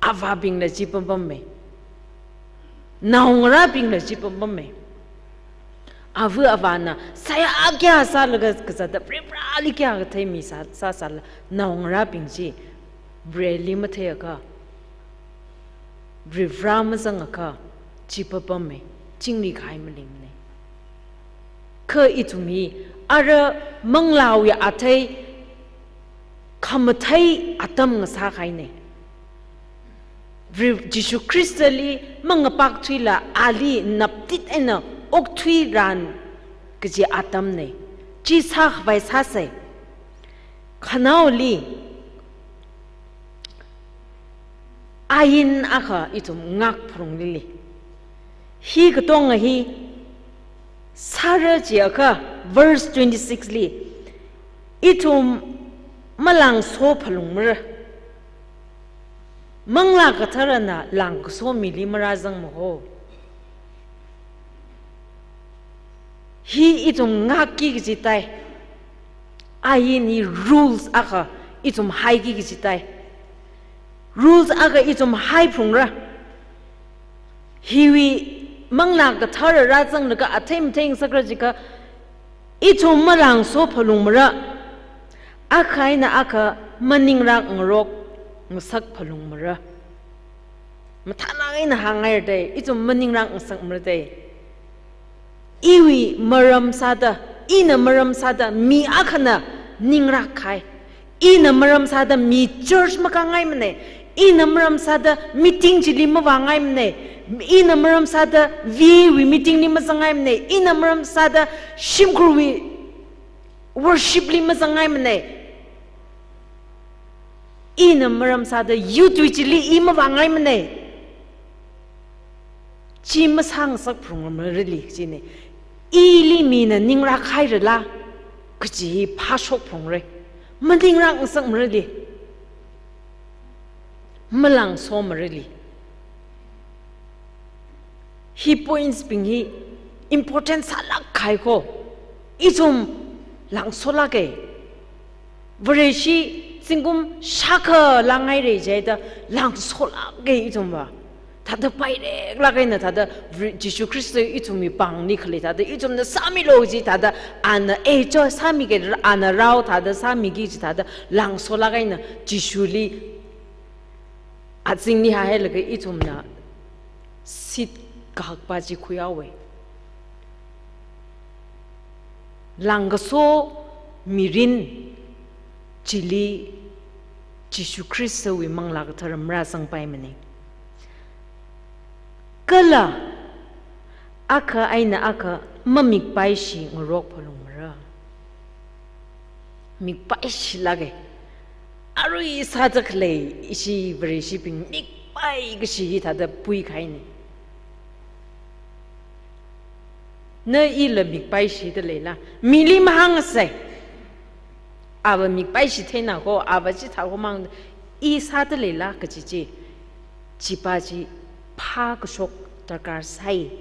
Avābingla chi pampamma. Naongarābingla chi pampamma. Ava avāna seihā kayā sālaga kazata Varivarali kayā kathei mi sā, sāsāla, naongarābing chi Vareli matheiakha, Varivara mazangakha, chi pampamma, chingri kahai maleimana. Kha ithum hi ara manglāwui athei khamathei atam ngasākahaina. Vari-, Jishu Khristali mangapakthuila ali naptit eina okthuiran kaji atamna. Chi sākhavai sāsa. Khanaoli ain akha ithum ngākphalunglila. Hi katonga hi sāra jiakha verse twenty-six li, ithum malāngsophalungmara. Manglā Katharana langkaso mili marāzangmana ho. Hi ithum ngākki kaji tai. Ain hi rules akha ithum haiki kaji tai. Rules akha ithum haiphungra. Hiwui Manglā Kathara rāzanglaga athei matheingasakra jiakha, ithum malangso phalungmara, akha eina akha maningrāk ngarok ngasak phalungmara. Mathālāk eina hānghaira dei, ithum maningrāk ngasakmara dei. Iwui maram sāda, ina maram sāda mi akhana ningrāk kahai. Ina maram sāda mi church makāngaimana. Ina maram sāda meeting chili mavāngaimana. Ina maram sāda viwui meeting li mazangngaimana. Ina maram sāda shimkhurwui worship li mazangngaimana. Ina maram sāda youth wui chili i mavāngaimana. Chi masāngasak phalungmarali kajina. Ili mina ningrāk hairala kaji hi phāshok phalungra. Maningrāk ngasakmarali. Malangsomarali. Hi points bing hi important sālāk kahai ko. Ithum langsolāka. Vareshi zingkum shākha langhaira jihaida langsolāka ithumva. Thāda paireklāk eina thāda Vare-, Jishu Khrista ithumwui pāngli khalei thāda ithumna sāmilu ji thāda ana, eh, cho sāmika, ana rao thāda sāmiki ji thāda langsolāk eina Jishuli azingli hailaga ithumna seat kahakpa chi khuihaowa. Langkaso mirin chili Jishu Khristawui Manglā Kathara marāzangpaimana. Kala akha eina akha mamikpaishi ngarok phalungmara. Mikpaishilāka. Arui sāda khalei ishi Vareshibing mikpai kashi hi thāda puikahaina. Na ila mikpaishida leila? Mili mahāngngasai. Ava mikpaishi theina ko, ava chithā ko mang, i sāda leila kaji chi, chipa chi phākashok darkar sai.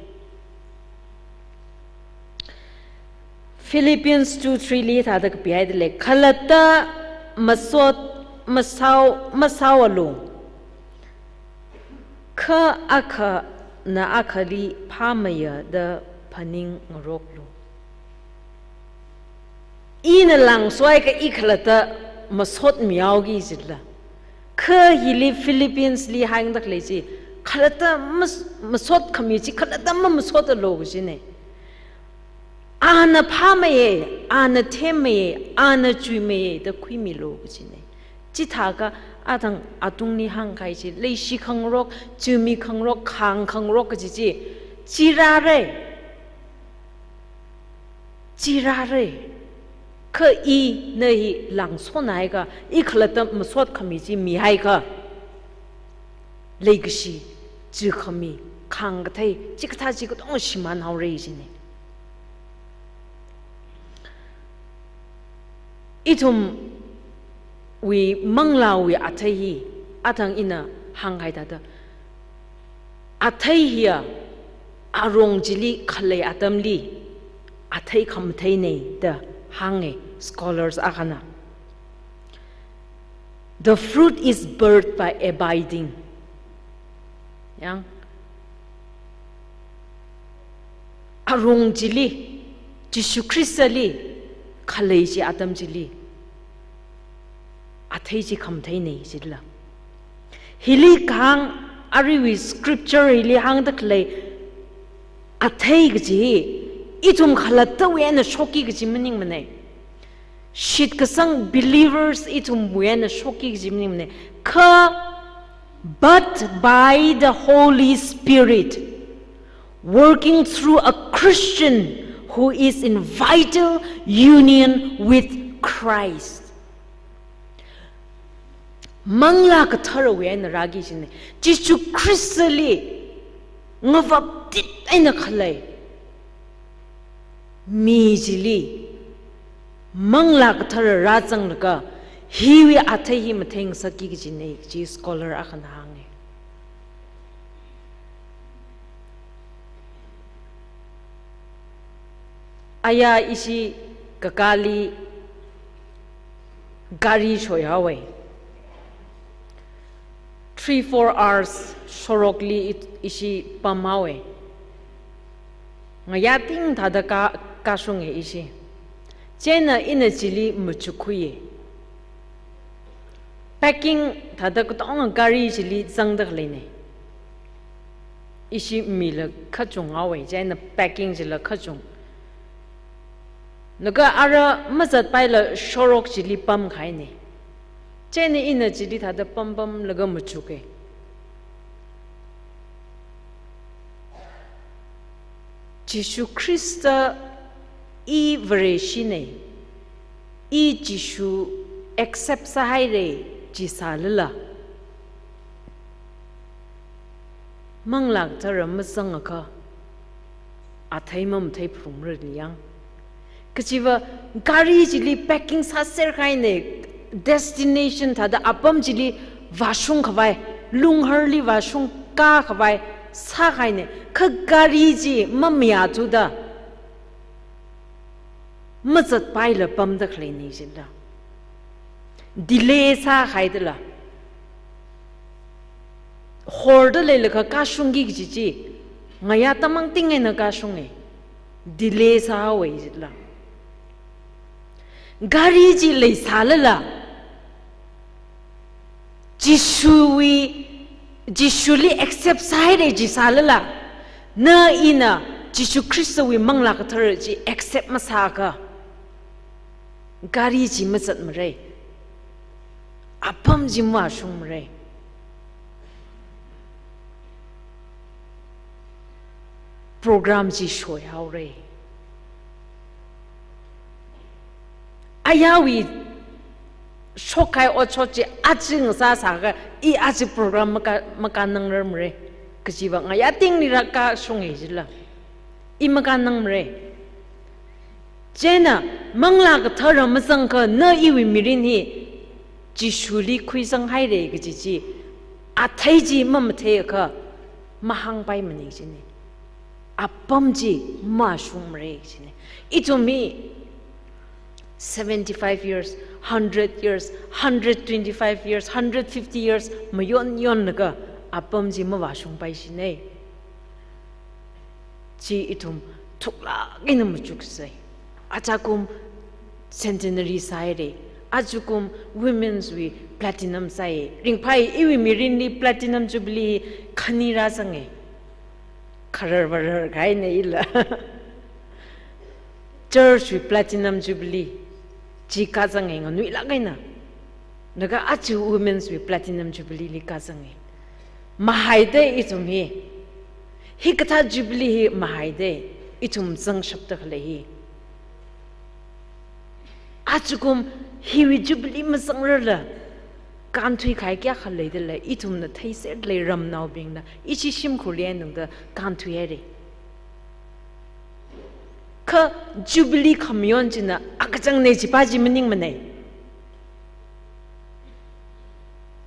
Philippians two three li thāda kapihaida lei, khalatta masot, masao, masaoalu. Kha akhana akhali phāmayada phaning ngaroklu. Ina langsohaiakha i khalatta masotmihaoki jila. Kha hili Philippians li hāngda khalei chi, khalatta mas-, masotkhami chi, khalatta mamasotalu kajina. Ana phāmeiya, ana themmeiya, ana chuimeiya da khuimilu kajina. Chithākha athang atungli hāngkahai chi, leishi khangarok, chuimi khangarok, khāng khangarok kaji chi, chi rāra. Chi rāra. Kha ina hi langsona haiakha, i khalatta masotkhami chi mihaiakha, leikashi, chuikhami, khāngkathei, chikathā chi katonga shimānhaora jina. Ithumwui manglāwui athei hi, athang ina hāngkahai thāda, athei hiya arong chili khalei atamli athei khamatheina da hānga scholars akhana. The fruit is birthed by abiding. Yang, arong chili, Jishu Khristali khalei chi atam chili athei chi khamatheina jila. Hili kahāng, aruiwui scripture hili hāngda khalei athei kaji hi, ithum khalattawui eina shokki kaji maningmana. Shitkasang believers ithumwui eina shokki kaji maningmana. Kha, but by the Holy Spirit, working through a Christian who is in vital union with Christ. Manglā Katharawui eina rāki jina. Jishu Khristali ngavaptit eina khalei mi chili Manglā Kathara rāzanglaga, Hiwui athei hi matheingasakki kajina, chi scholar akhana hānga. Aya ishi kakāli gari shoihaowa. Three, four hours sorokli i-, ishi pamhaowa. Ngayā ting thāda kā, kāshunga ishi. Chieina ina chili machukkhuiya. Packing thāda katonga gari chili zangda khaleina. Ishi mila kachunghaowa, chieina packing chila kachung. Laga ara mazatpaila sorok chili pamkahaina. Chieina ina chili thāda pampamlaga machuka. Jishu Khrista, I Vareshina, I Jishu accept sāhaira, chi sālala, Manglā Kathara mazangakha athei mamatheiphalungra liang. Kachiva gari chili packing sāserkahaina, destination thāda apam chili vāshungkhavai, lungharli vāshungkākhavai sākahaina, kha gari chi mamayāthuda mazatpaila pamda khaleina chila. Delay sākahaidala. Horda leilaga kāshungki kaji chi, ngayā tamang ting eina kāshunga. Delay sāhaowa chila. Gari chi leisālala, Jishuwui, Jishuli accept sāhaira chi sālala, na ina Jishu Khristawui Manglā Kathara chi accept masāakha, gari chi mazatmara. Apam chi mavāshungmara. Program chi shoihaora. Ayāwui shokkahai otshot chi aja ngasāsāakha, I aja program makā, makānangrarmara. Kachiva ngayā tingli rākāshunga chila. I makānangmara. Chieina Manglā Kathara mazangakha na iwui mirin hi Jishuli khuizanghaira kaji chi, athei chi mamatheiakha mahāngpaimana kajina. Apam chi mavāshungmara kajina. Ithum hi seventy-five years, hundred years, hundred twenty-five years, hundred fifty years mayon yonlaga apam chi mavāshungpaishina. Chi ithum thuklāk eina machuksai. Ajakum centenary sāhaira. Ajakum Women's wui platinum sāi. Ringphai, iwui mirinli platinum jubilee khani rāzanga. Kharar varar kahaina ila. Church wui platinum jubilee chi kāzanga nganuilāk eina. Laga aja Women's wui platinum jubilee li kāzanga. Mahaida ithum hi. Hikathā jubilee hi mahaida ithum zangshapda khalei hi. Ajakum hiwui jubilee mazangrarla, kānthuikahai kayākha leidalei, ithumna theiserlei ramnaobingna, ishi shimkhurli eina tangda kānthuihaira. Kha jubilee khamayon china akachangna chipa chi maningmana.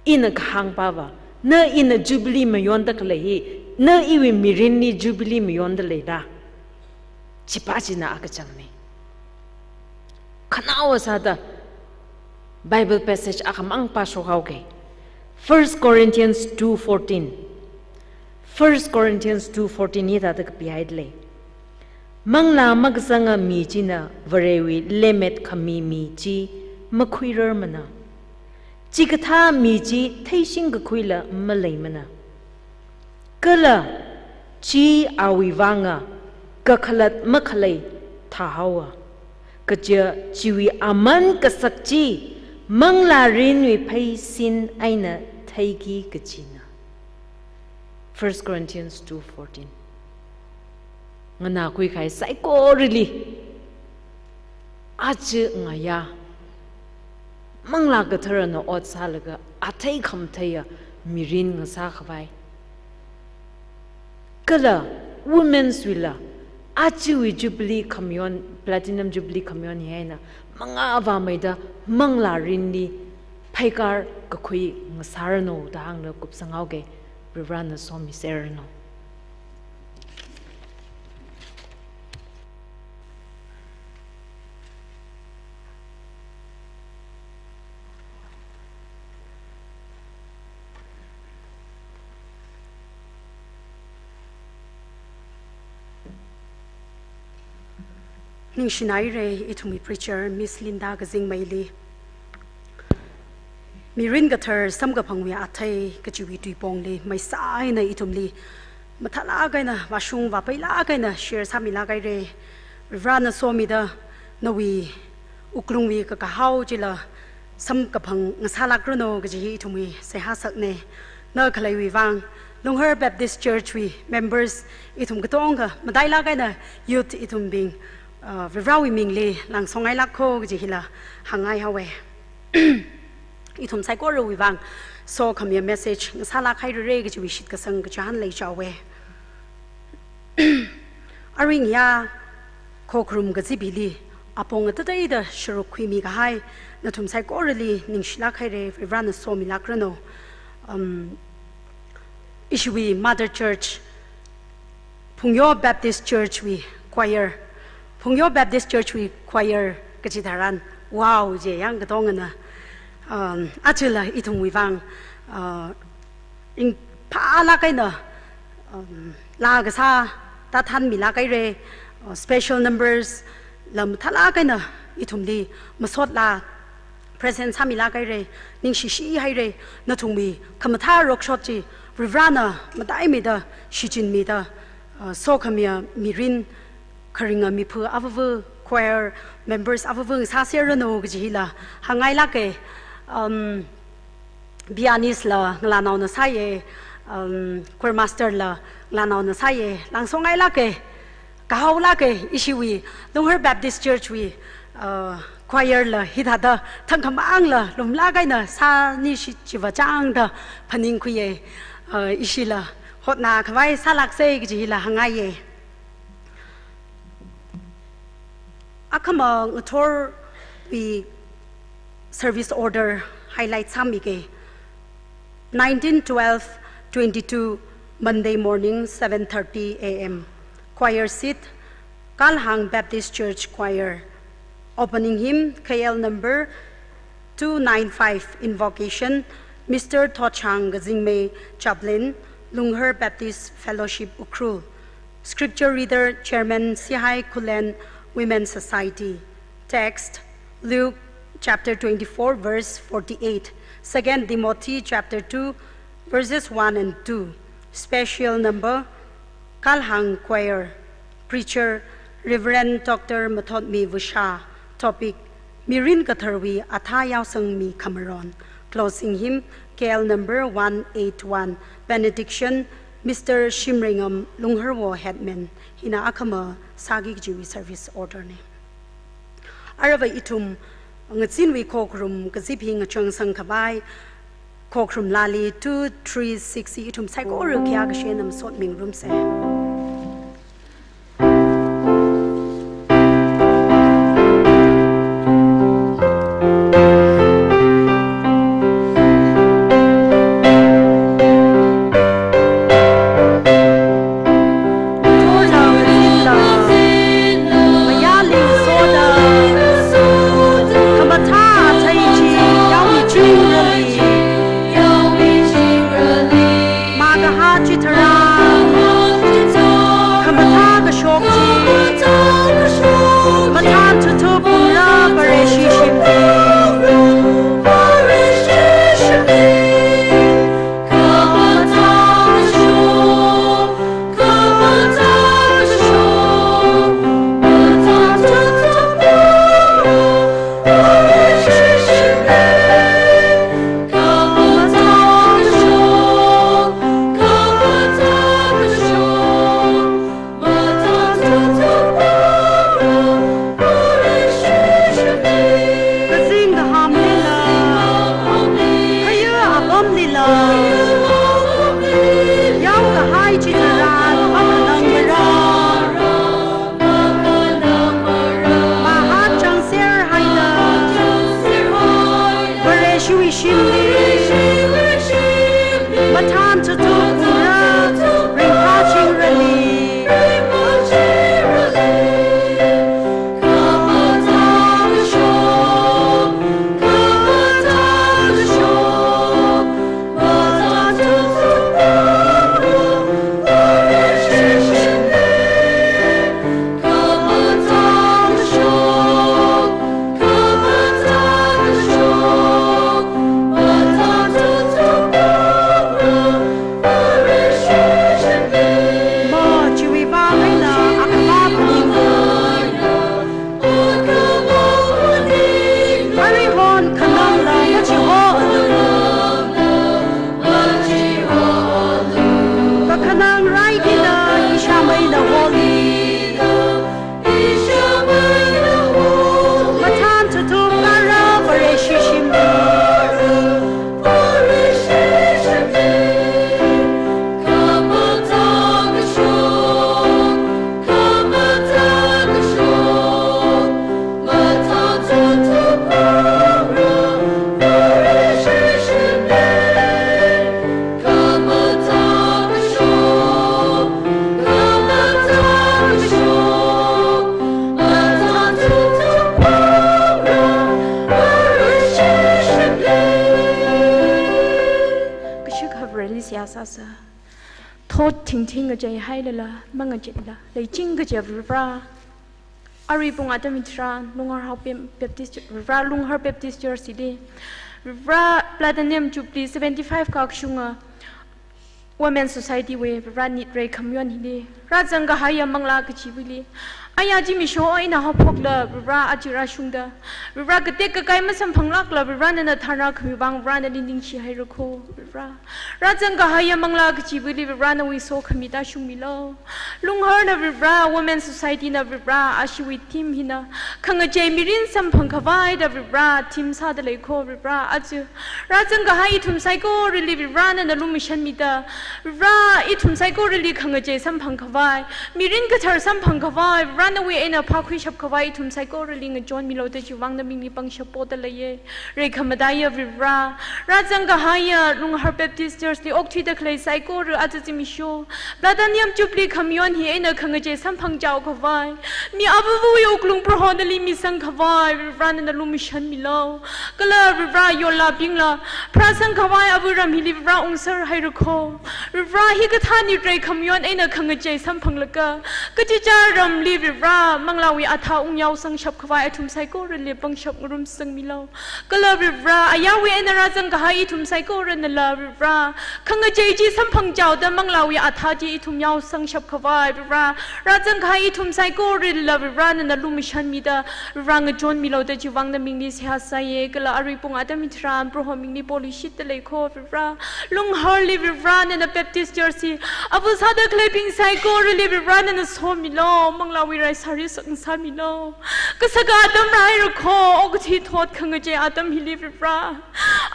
Ina kahāngpava, na ina jubilee mayonda khalei hi, na iwui mirinli jubilee mayonda leila? Chipa china akachangna. Khanaowa sāda Bible passage akhamang pāshokhaoga. First Corinthians two fourteen. First Corinthians two fourteen hithāda kapihaidalei. Manglā makazanga mi china Varewui lemmet khami mi chi makhuirarmana. Chikathā mi chi theishingkakhuila maleimana. Kala chi awui vanga kakhalat makhalei thāhaowa. Kaja chiwui aman kasak chi manglārinwui pheisin eina theiki kajina. First Corinthians two fourteen. Nganākhuikahai saikorali, aja ngayā Manglā Katharana ot sālaga athei khamatheiya mirin ngasākhavai, kala Women's wuila ajawui Jubilee khamayon, Platinum Jubilee khamayon hi eina mangā vāmeida manglārinli pheikar kakhui ngasāranu da hāngda kupsanghaoke. Varivarana somiserranu. Ningshinaire ithumwui preacher Miss Linda Kazingmeili. Mirin kathar samkaphangwui athei kachiwui tuipongli maisa eina ithumli mathālāk eina vāshung vāpeilāk eina share sāmilāk haire. Varivarana somida nawui wuklungwui kakahao chila samkaphang ngasālākranu kaji hi ithumwui seihā sakne. Na khaleiwui vang, Lunghar Baptist Church wui members ithum katonga matailāk eina youth ithumbing, uh, Varivarawui mingli langsongailākko kaji hila hāngngai haowe. Ithum saikorawui vang sokhamiya message ngasālāk hairare kajiwui shitkasang kachihān leichaowe. Aringya khokharum kazip hili apong atateida sharuk khuimi kahai nathum saikorali ningshilāk haire, Varivarana somilākranu. Um, ishiwui mother church, Phungyo Baptist Church wui choir, Phungyo Baptist Church wui choir kachi tharan, wow, je yang katongana, um, achila ithumwui vang, uh, ringphālāk eina, um, laa kasā tāthanmilāk haire, uh, special numbers la mathālāk eina ithumli masot laa present sāmilāk haire, ningshishi haire, nathumwui khamathā rokshot chi Varivarana mataimida shichinmida, uh, sokhamiya mirin kharinga miphu avāva, choir members avāva ngasāserranu kaji hila hāngngailāke. Um, pianist la ngalānaona sāye, um, choir master la ngalānaona sāye, langsongailāke, kahaolāke, ishiwui Lunghar Baptist Church wui, uh, choir la hithāda thangkhamangla lumlāk eina sānishi chiva changda phaningkhuiye, uh, ishila hotnakhavai sālākse kaji hila hāngngaiye. Akhama ngathorwui service order highlight sāmike. Nineteen twelve twenty-two, Monday morning, seven thirty A M. Choir seat, Kalhang Baptist Church Choir. Opening hymn, K L number two nine five, Invocation, Mister Thotchang Kazingmei, Chaplain, Lunghar Baptist Fellowship, Ukhrul. Scripture reader, Chairman, Sihai Khullen Women Society. Text, Luke chapter twenty-four, verse forty-eight. Second Timothy chapter two, verses one and two. Special number, Kalhang Choir. Preacher, Reverend Doctor Mathotmi Vusha. Topic, Mirin Katharwui Athā Yaosangmi Khamaron. Closing hymn, K L number one eight one. Benediction, Mister Shimreingam Lungharwo, Headman. Hina akhama sāki kajiwui service order ne. Aruiva ithum ngazinwui khokharum kazip hi ngachangsangkhavai khokharum laali two three six hi ithum saikora khayākashe eina masot mingarumse. thot thingthing ngacheihailala mangacheila leiching kajiya Varivara. Arui pung atam hitharan Lunghar Baptist, Varivara Lunghar Baptist Church hili, Varivara Platinum Jubilee seventy-five kakashunga Women Society wui Varivara nit reikhamayonli, rāzang kahaiya manglā kachiva̱li, aya zimiksho eina haophokla Varivara aja rāshungda, Varivara katek kakai masamphanglākla Varivara nana thanrākhami vang Varivara nali ningshihaira kho Varivara. Rāzang kahaiya manglā kachiva̱li Varivara nawui sokhami tāshungmilu. Lungharna Varivara, Women Society na Varivara, ashiwui theme hina khangachei mirin samphang khavai da Varivara theme sāda lei kho Varivara. Aja rāzang kahai ithum saikorali Varivara nana lumashanmida, Varivara ithum saikorali khangachei samphang khavai, mirin kathar samphang khavai, Varivara nawui eina phākhuishap khavai ithum saikorali ngachonmilu da chiwui vang namingli pangshap poda leiya. Reikhamataiya Varivara, rāzang kahaiya Lunghar Baptist Church li okthuida khalei saikora aja zimiksho Platinum Jubilee khamayon hi eina khangachei samphang chao khavai, mi ava̱va̱wui wuklung Proho nali misang khavai Varivara nana lumashanmilu. Kala Varivara yollābingla pharāsang khavai ava̱ ram hili Varivara ungserhaira kho. Varivara hikathā nit reikhamayon eina khangachei samphanglaga kachichā ramli Varivara manglāwui athā ungyaosangshap khavai athum saikorali pangshap ngarumsangmilu. Kala Varivara ayarwui eina rāzang kahai ithum saikoranala Varivara khangachei chi samphang chaoda manglāwui athā chi ithum yaosangshap khavai Varivara, rāzang kahai ithum saikoralila Varivara nana lumashanmida, Varivara ngachonmilu da chiwui vang namingli seihā sāya. Kala arui pung atam hitharan Proho mingli poleishitda lei kho Varivara. Lungharli Varivara nana Baptist Church hi ava̱ sāda khaleibing saikorali Varivara nana somilu, manglāwui rai sāri sangsāmilu. Kasaka atam rāhaira kho, okathui thot khangachei atam hili Varivara.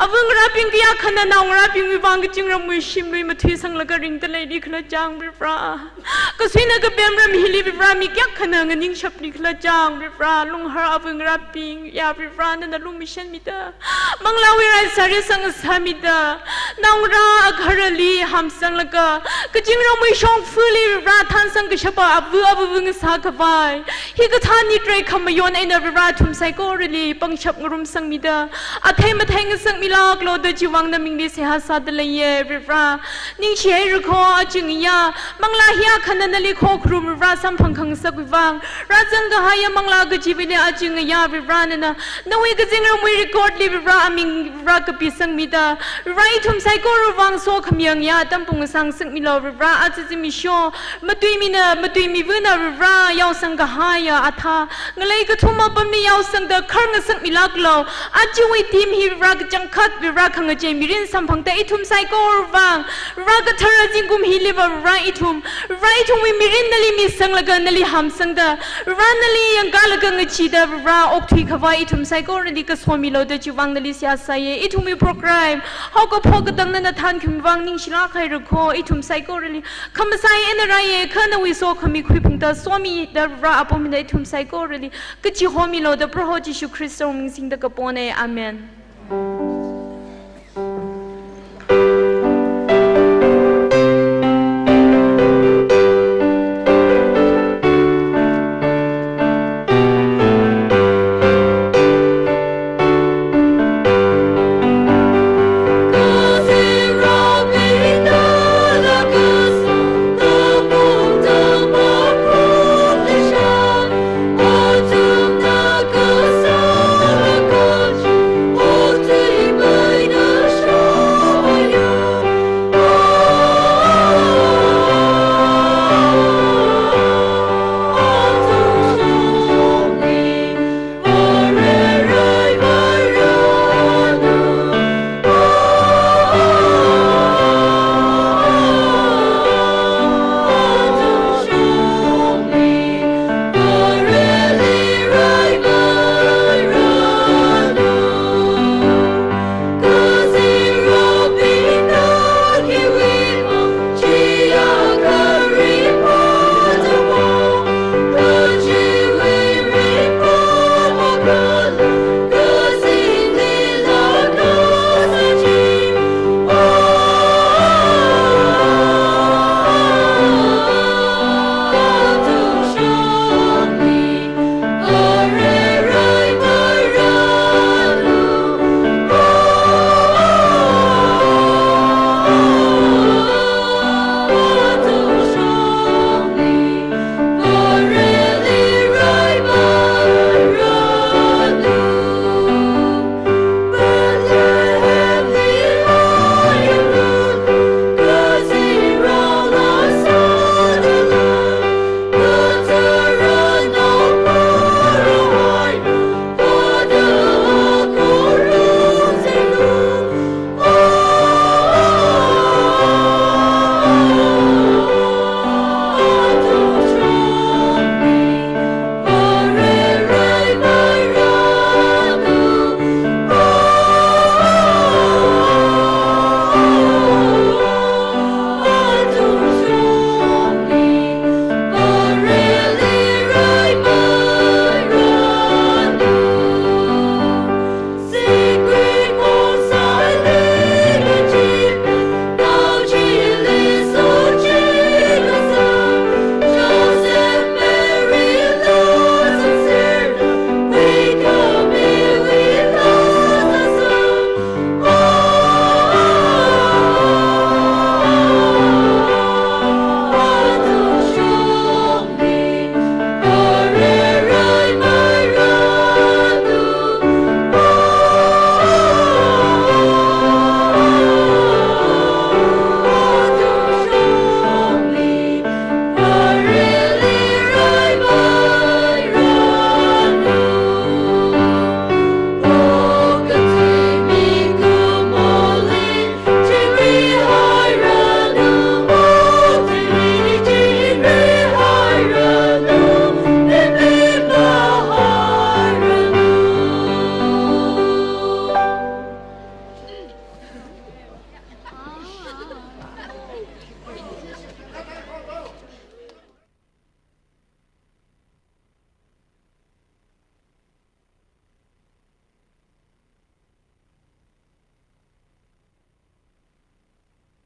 Ava̱ ngarābing kayākhana naongarābingwui vang kazingramwui shimlui mathuisanglaga ringda leili khala chang Varivara. Kasuina kapem ram hili Varivara mi kayākhana nganingshapli khala chang Varivara. Lunghar ava̱ ngarābing ya Varivara nana lumashanmida, manglāwui rai sāri sangsāmida, naongarā agharali hamsanglaga kazingramwui shongfali Varivara thansang kashapa ava̱ ava̱va̱ ngasā khavai, hikathā nit reikhamayon eina Varivara athum saikorali pangshap ngarumsangmida, athei mathei ngasakmilāklu da chiwui vang namingli seihā sāda leiya Varivara. Ningshihaira kho, aja ngayā manglā hi akhana nali khokharum Varivara samphang khangasakwui vang, rāzang kahaiya manglā kachiva̱li aja ngayā Varivara nana nawui kazingramwui record li Varivara aming Varivara kapisangmida, Varivara ithum saikorawui vang sokhami ngayā atam pung ngasāngasakmilu Varivara. Aja zimiksho matuimina matuimiva̱na Varivara yaosang kahaiya athā ngalei kathum apamli yaosangda khar ngasakmilāklu. Ajawui theme hi Varivara kachangkhat Varivara khangachei mirin samphangda ithum saikorawui vang, Varivara kathara zingkum hiliva Varivara ithum, Varivara ithumwui mirin nali misanglaga nali hamsangda, Varivara nali yangkalaga ngacheeda Varivara okthui khavai ithum saikorali kasomilu da chiwui vang nali seihā sāya. Ithumwui program haokaphok katang nana thankhami vang ningshilāk haira kho. Ithum saikorali khamasai eina rāya, kha nawui sokhami khuiphungda somida Varivara apam hina ithum saikorali kachihomilu da Proho Jishu Khristawui ming singda kapona. Amen.